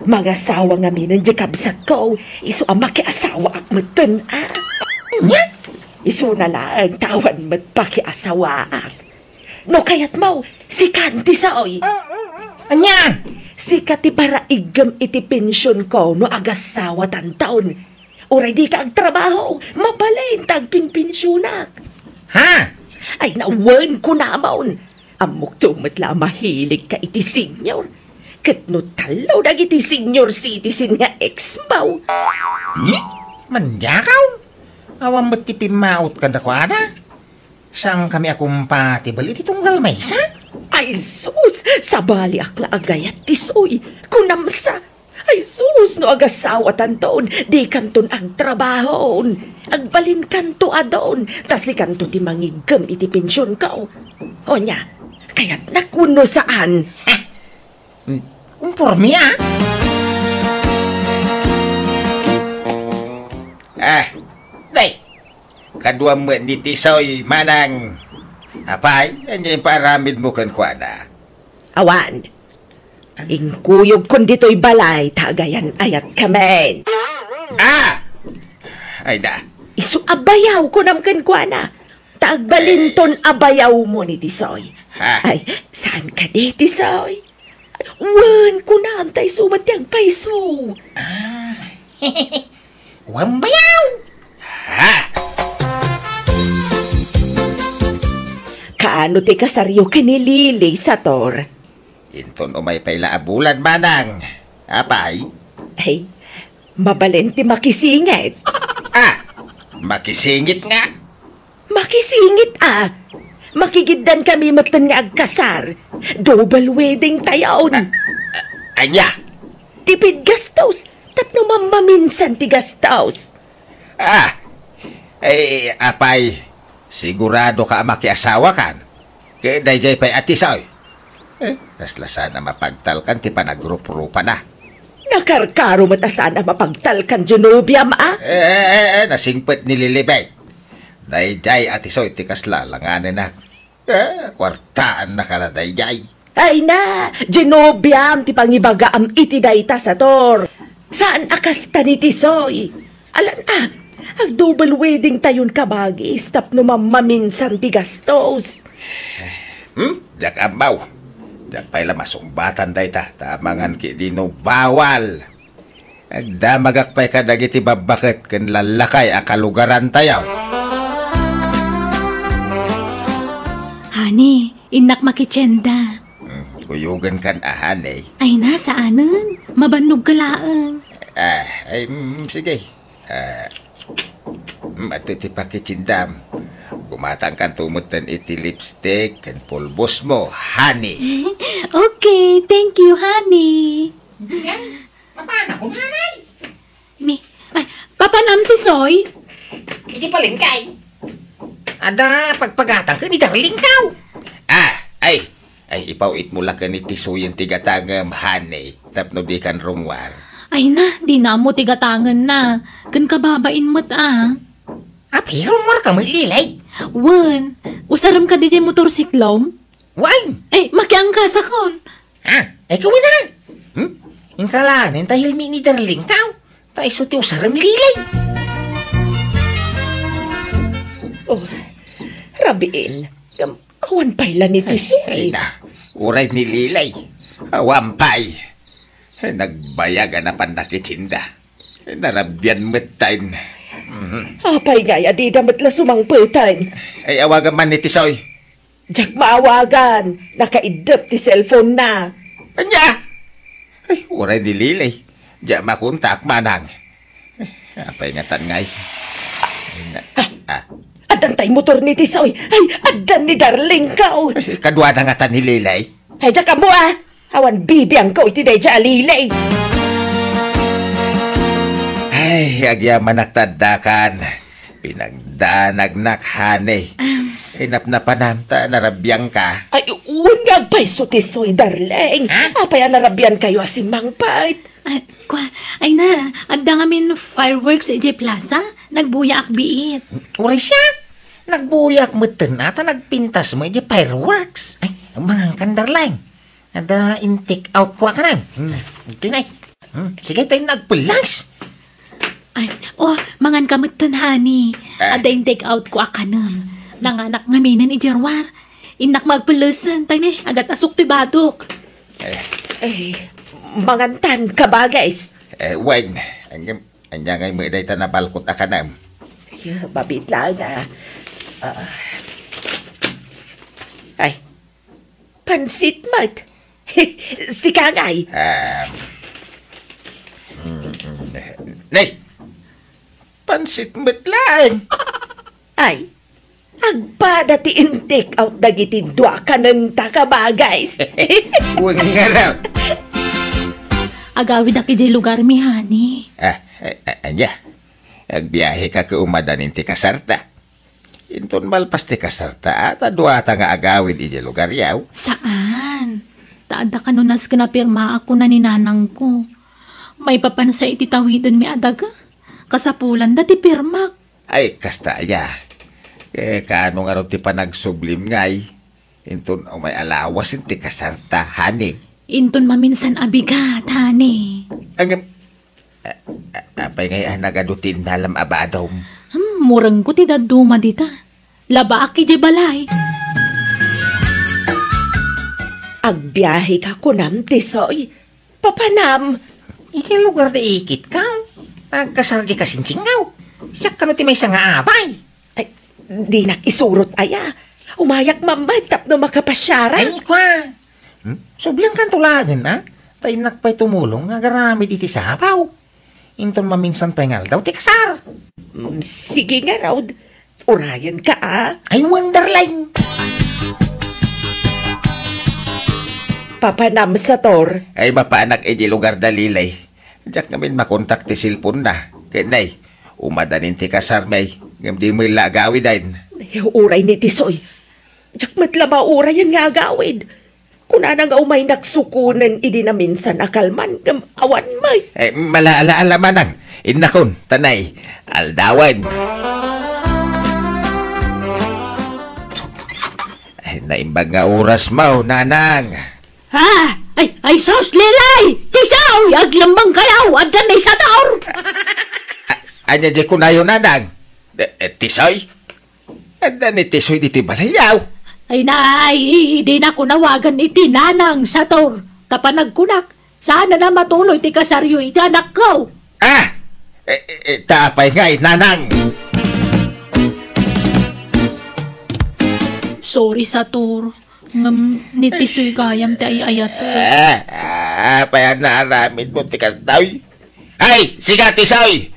Mangasawa ngaminen diay kabsatko, isu a makiasawaak metten, a. Ania? Isuna laeng ta awan met pakiasawaak. No kayatmo, sikan, Tisoy. Ania? Sika ti paraiggem iti pensionko no agasawatanton. Uray dika agtrabaho, mabalin ta agpenpensionak. Ha? Ay, nawen, kunamon. Ammokto met la a mahiligka iti senior. Ket no tallo dagiti senior citizen nga ex-mo. Hmm? Mandiakaw? Awan met ti pimmaot kadakuada. Saankami a compatible iti tunggal maysa? Ay sus! Sabaliak nga agayat, Tisoy. Kunamsa. Ay sus, no agasawatanton, dikanton agtrabahon. Agbalinkanto adun, ta sikanto ti mangiggem iti pensionko. Ania, kayatnak wenno saan? Hmm, kumporme, a. Ah, day. Kaduam met ni Tisoy, Manang. Apay, ania impaaramidmo kenkuana? Awan. Inkuyogkon ditoy balay ta agayan-ayatkamin. Ah! Ay da. Isu a bayaw, kunam kenkuana. Ta agbalinton a bayawmo ni Tisoy. Ha? Ay, saan kadi, Tisoy? Wen, kunam, ta isu met ti agpayso. Ah. Wen, bayaw! Ha? Kaano ti kasaryo ken ni Lily, Sator? Inton umay pay la a bulan, Manang. Apay? Ay, mabalin ti makisingit. Ah! Makisingit nga. Makisingit a. Makigiddan kami metten nga agkasar. Double wedding tayon. A-, a-, ania? Tipid gastos. Tapno mammaminsan ti gastos. Ah, eh, apay, sigurado ka a makiasawa kan? Ket daydiay pay a Tisoy. Eh, kasla saan a mapagtalkan ti panagruprupana. Nakarkaro met a saan a mapagtalkan, Genobiam, a? Eh, eh, eh, eh, nasingpet ni Lilibet. Daydiay a Tisoy ti kasla alanganenak. Eh, kuartaanna ka la daydiay. Ay na, Genobiam ti pangibagaam iti dayta, Sator. Saan a kasta ni Tisoy. Alan a, ag-double wedding tayon, kabagis, tapno mammaminsan ti gastos. Hmm? Diak ammo. Diak pay la masungbatan dayta, ta amangan ketdi no bawal. Agdamagak pay kadagiti babbaket ken lallakay a kalugarantayo. Honey, innak makitienda. Hmm, kuyogen kan a, honey. Ay na, saanen. Mabannog ka laeng. Ah, ay, mm, sige. Ah, mm, adu ti pakitiendam. Gumatangkanto metten iti lipstick ken pulbos mo, honey. Okay, thank you, honey. Yan, papanam, honey. Ni, ay, papanam, Tisoy? Iti palengke. Adda pagpagatang ken ni darlingko. Ah, ay, ay, ipaw-it mo la ken ni Tisoyen ti gatangem, honey, tapno dikan rummuar. Ay na, dina ammo ti gatangenna. Ken kababain met a. Apay, rummuar ka met, Lilay? Wen, usarem kadi diay motorsiklom? Wen. Eh, makiangkasakon. Ah, ay, kawin na. Hmm? Inka laeng ta hilmi ni darlingko. Ta isu ti usarem, Lilay. Oh, rabiin. Ngem awan pay la ni Tisoy. Ay, ay na. Uray ni Lilay. Awan pay. Ay, nagbayag a napan nakitienda. Ay, narabian met tayon. Mhm. Apay ngay a dida met la sumangpeten? Ay, awagan man ni Tisoy. Diak maawagan. Nakaiddep ti cellphone na. Ania? Ay, uray ni Lilay. Diak makontak manang. Apay ngatan ngay? Ay, na-, ah. Addan tay motor ni Tisoy. Ay, addan ni darlingko. Ay, kaduana ngatan ni Lilay. Ay, diak ammo a. Awan bibiangko iti daydiay a Lilay. Ay, agyamanak ta addakan. Pinagdanagnak, honey. Am. Inapnapanam ta narabiangka. Ay, wen nga agpayso ti Tisoy, darling. Ha? Apay a narabiankayo a simmangpet? Ay, kua, ay na, adda ngamin fireworks idiay plaza. Nagbuyaak biit. Uray siak, nagbuyaak metten a ta nagpintas met idiay fireworks. Ay, mangankan, darling. Adda in-take out ko a kanem. Hmm, okay na eh. Hmm, sige, tayo nagpulas. Ay, oh, mangan ka metten, honey. Ah. Adda in-take out ko a kanem. Nanganak ngaminen idiay ruar. Innak magpulesen, tayo ni, agat asuk ti badok. Eh. Eh, mangantan, kabagis. Eh, wen, anya, anya ngay met dayta nabalkot a kanem? Ay, babit lang, ah. Ah. Ay, pansit met. Sika ngay. Ah. Mm, mm, nay! Pansit met laeng. Ay, agpada ti in-take out dagiti dua kanenta, kabagis. Wen ngarud. Agawidak idiay lugarmi, honey. Ah, a-, a-, ania? Agbiaheka ket umadan iti kasarta? Inton malpas ti kasarta, a, ta duata nga agawid idiay lugaryo. Saan. Ta adda kano nasken a pirmaak, kuna ni nanangko. Maipapan sa iti tawidenmi a daga. Kasapulanda ti pirmak. Ay, kasta aya. Eh, kaano ngarud ti panagsublim ngay? Inton umay a lawasen ti kasarta, honey. Inton maminsan a bigat, honey. Ngem, a-, a-, apay ngay a nagadu ti innalam a badom? Hmm, murengko ti dadduma dita. Labaak idiay balay. Agbiaheka kunam, Tisoy. Papanam. Iti lugar da ikit ka. Nagkasar di kasinsingaw. Siak kano ti maysa nga abay. Ay, dinak isurot aya. Umayak mammet tapno makapasiarak. Ay, kua. Hmm? Sublian kanto laengen, a? Ta innak pay tumulong nga agaramid iti sapaw. Inton maminsan pay nga aldaw ti kasar. Mm, sige ngarud. Urayenka, a. Ay, wen, darling. Papanam, Sator. Ay, mapaanak iti lugar da, Lilay. Diak ngamin makontak ti cellphone na. Ket nay, umadanin ti kasarmi, ngem di met la agawiden. Ay, uray ni Tisoy. Diak met la maurayen nga agawid. Kunana nga umaynak sukonen idi naminsan a kalman, ngem awan met. Eh, malaala-ala manang. Innakon, ta nay, aldawen. Ay, naimbag nga oras mo, nanang. Ah! Ay, ay, sus, Lilay! Tisoy! Aglemmeng kayo! Adda ni Sator! A-, ania di kunayo, nanang? Eh, eh, Tisoy? Adda ni Tisoy ditoy balayaw. Ay, nay, dinak awagan iti nanang, Sator. Ta panagkunak, saan a matuloy ti kasaryo iti anakko. Ah! Eh, eh, eh, ta apay ngay, nanang? Sorry, Sator. Ngem ni Tisoy gayam ti ay-ayatek. Ah, ah, apay a naaramid mo ti kastoy? Ay, siga, Tisoy!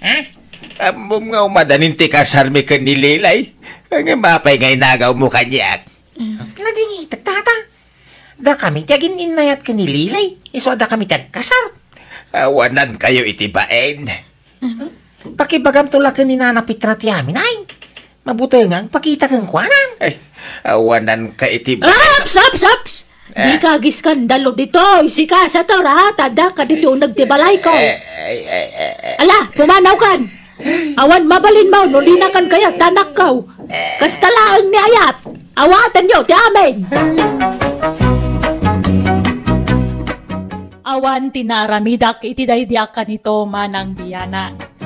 Hmm? Ammom nga umadanin ti kasarmi ken ni Lilay. Ngem apay nga inagaw mo kaniak? Nadingitek, tata. Dakami ti agin-innayat ken ni Lilay. Isu a dakami ti agkasar. Awanan kayo iti bain. Pakibagamto la ken ni Nana Petra ti amin, ay. Mabutengan, pakita kenkuana. Ay, awanan ka iti bain. Aps, aps, aps! Eh. Dika agiskandalo ditoy, sika, Sator, ha? Ta adda ka ditoy uneg ti balayko. Eh, ay, ay, ay, ay. Ala, pumanawkan. Awan mabalinmo no dinakan kayat ti anakko. Kasta laeng ni ayat. Awatenyo ti amin. Awan ti naaramidak iti daydi a kanito, manang bianak.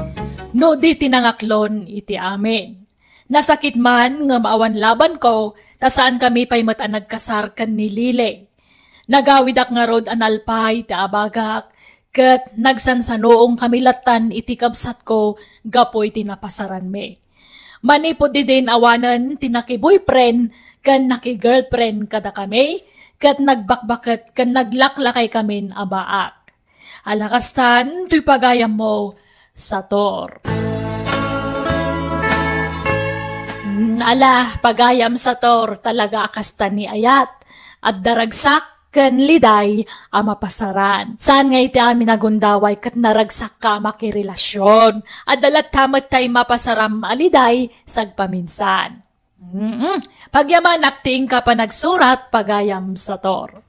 No di ti nangaklon iti amin. Nasakit man ngem awan labanko, ta saankami pay met a nagkasar ken ni Lilay. Nagawidak ngarud a nalpay ti abagak, ket nagsansanuongkami lattan iti kabsatko gapu iti napasaranmi. Manipud idin awanen ti naki-boyfriend ken naki-girlfriend kadakami, ket nagbakbaket ken naglaklakaykamin a baak. Ala kastan, toy pagayammo, Sator. Mm, ala, pagayam, Sator, talaga a kasta ni ayat. Adda ragsak ken Liday a mapasaran. Saan nga iti amin a gundaway ket naragsakka a makirelasion. Adda latta met tay mapasaram a Liday sagpaminsan. Mm-mm. Pagyamanak ti inka panagsurat, pagayam, Sator.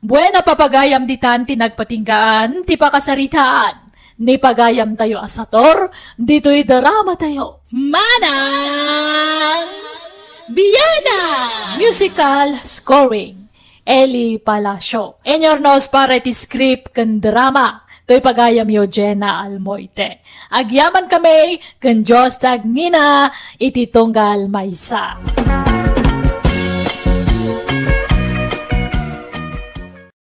Buena, papagayam, ditan ti nagpatinggaan ti pakasaritaan ni pagayamtayo a Sator ditoy dramatayo. Manang Biana! Musical scoring, Eli Palacio. Inurnos para iti script ken drama, toy pagayamyo, Jenna Almoite. Agyamankami ken Dios ti agngina iti tunggal maysa.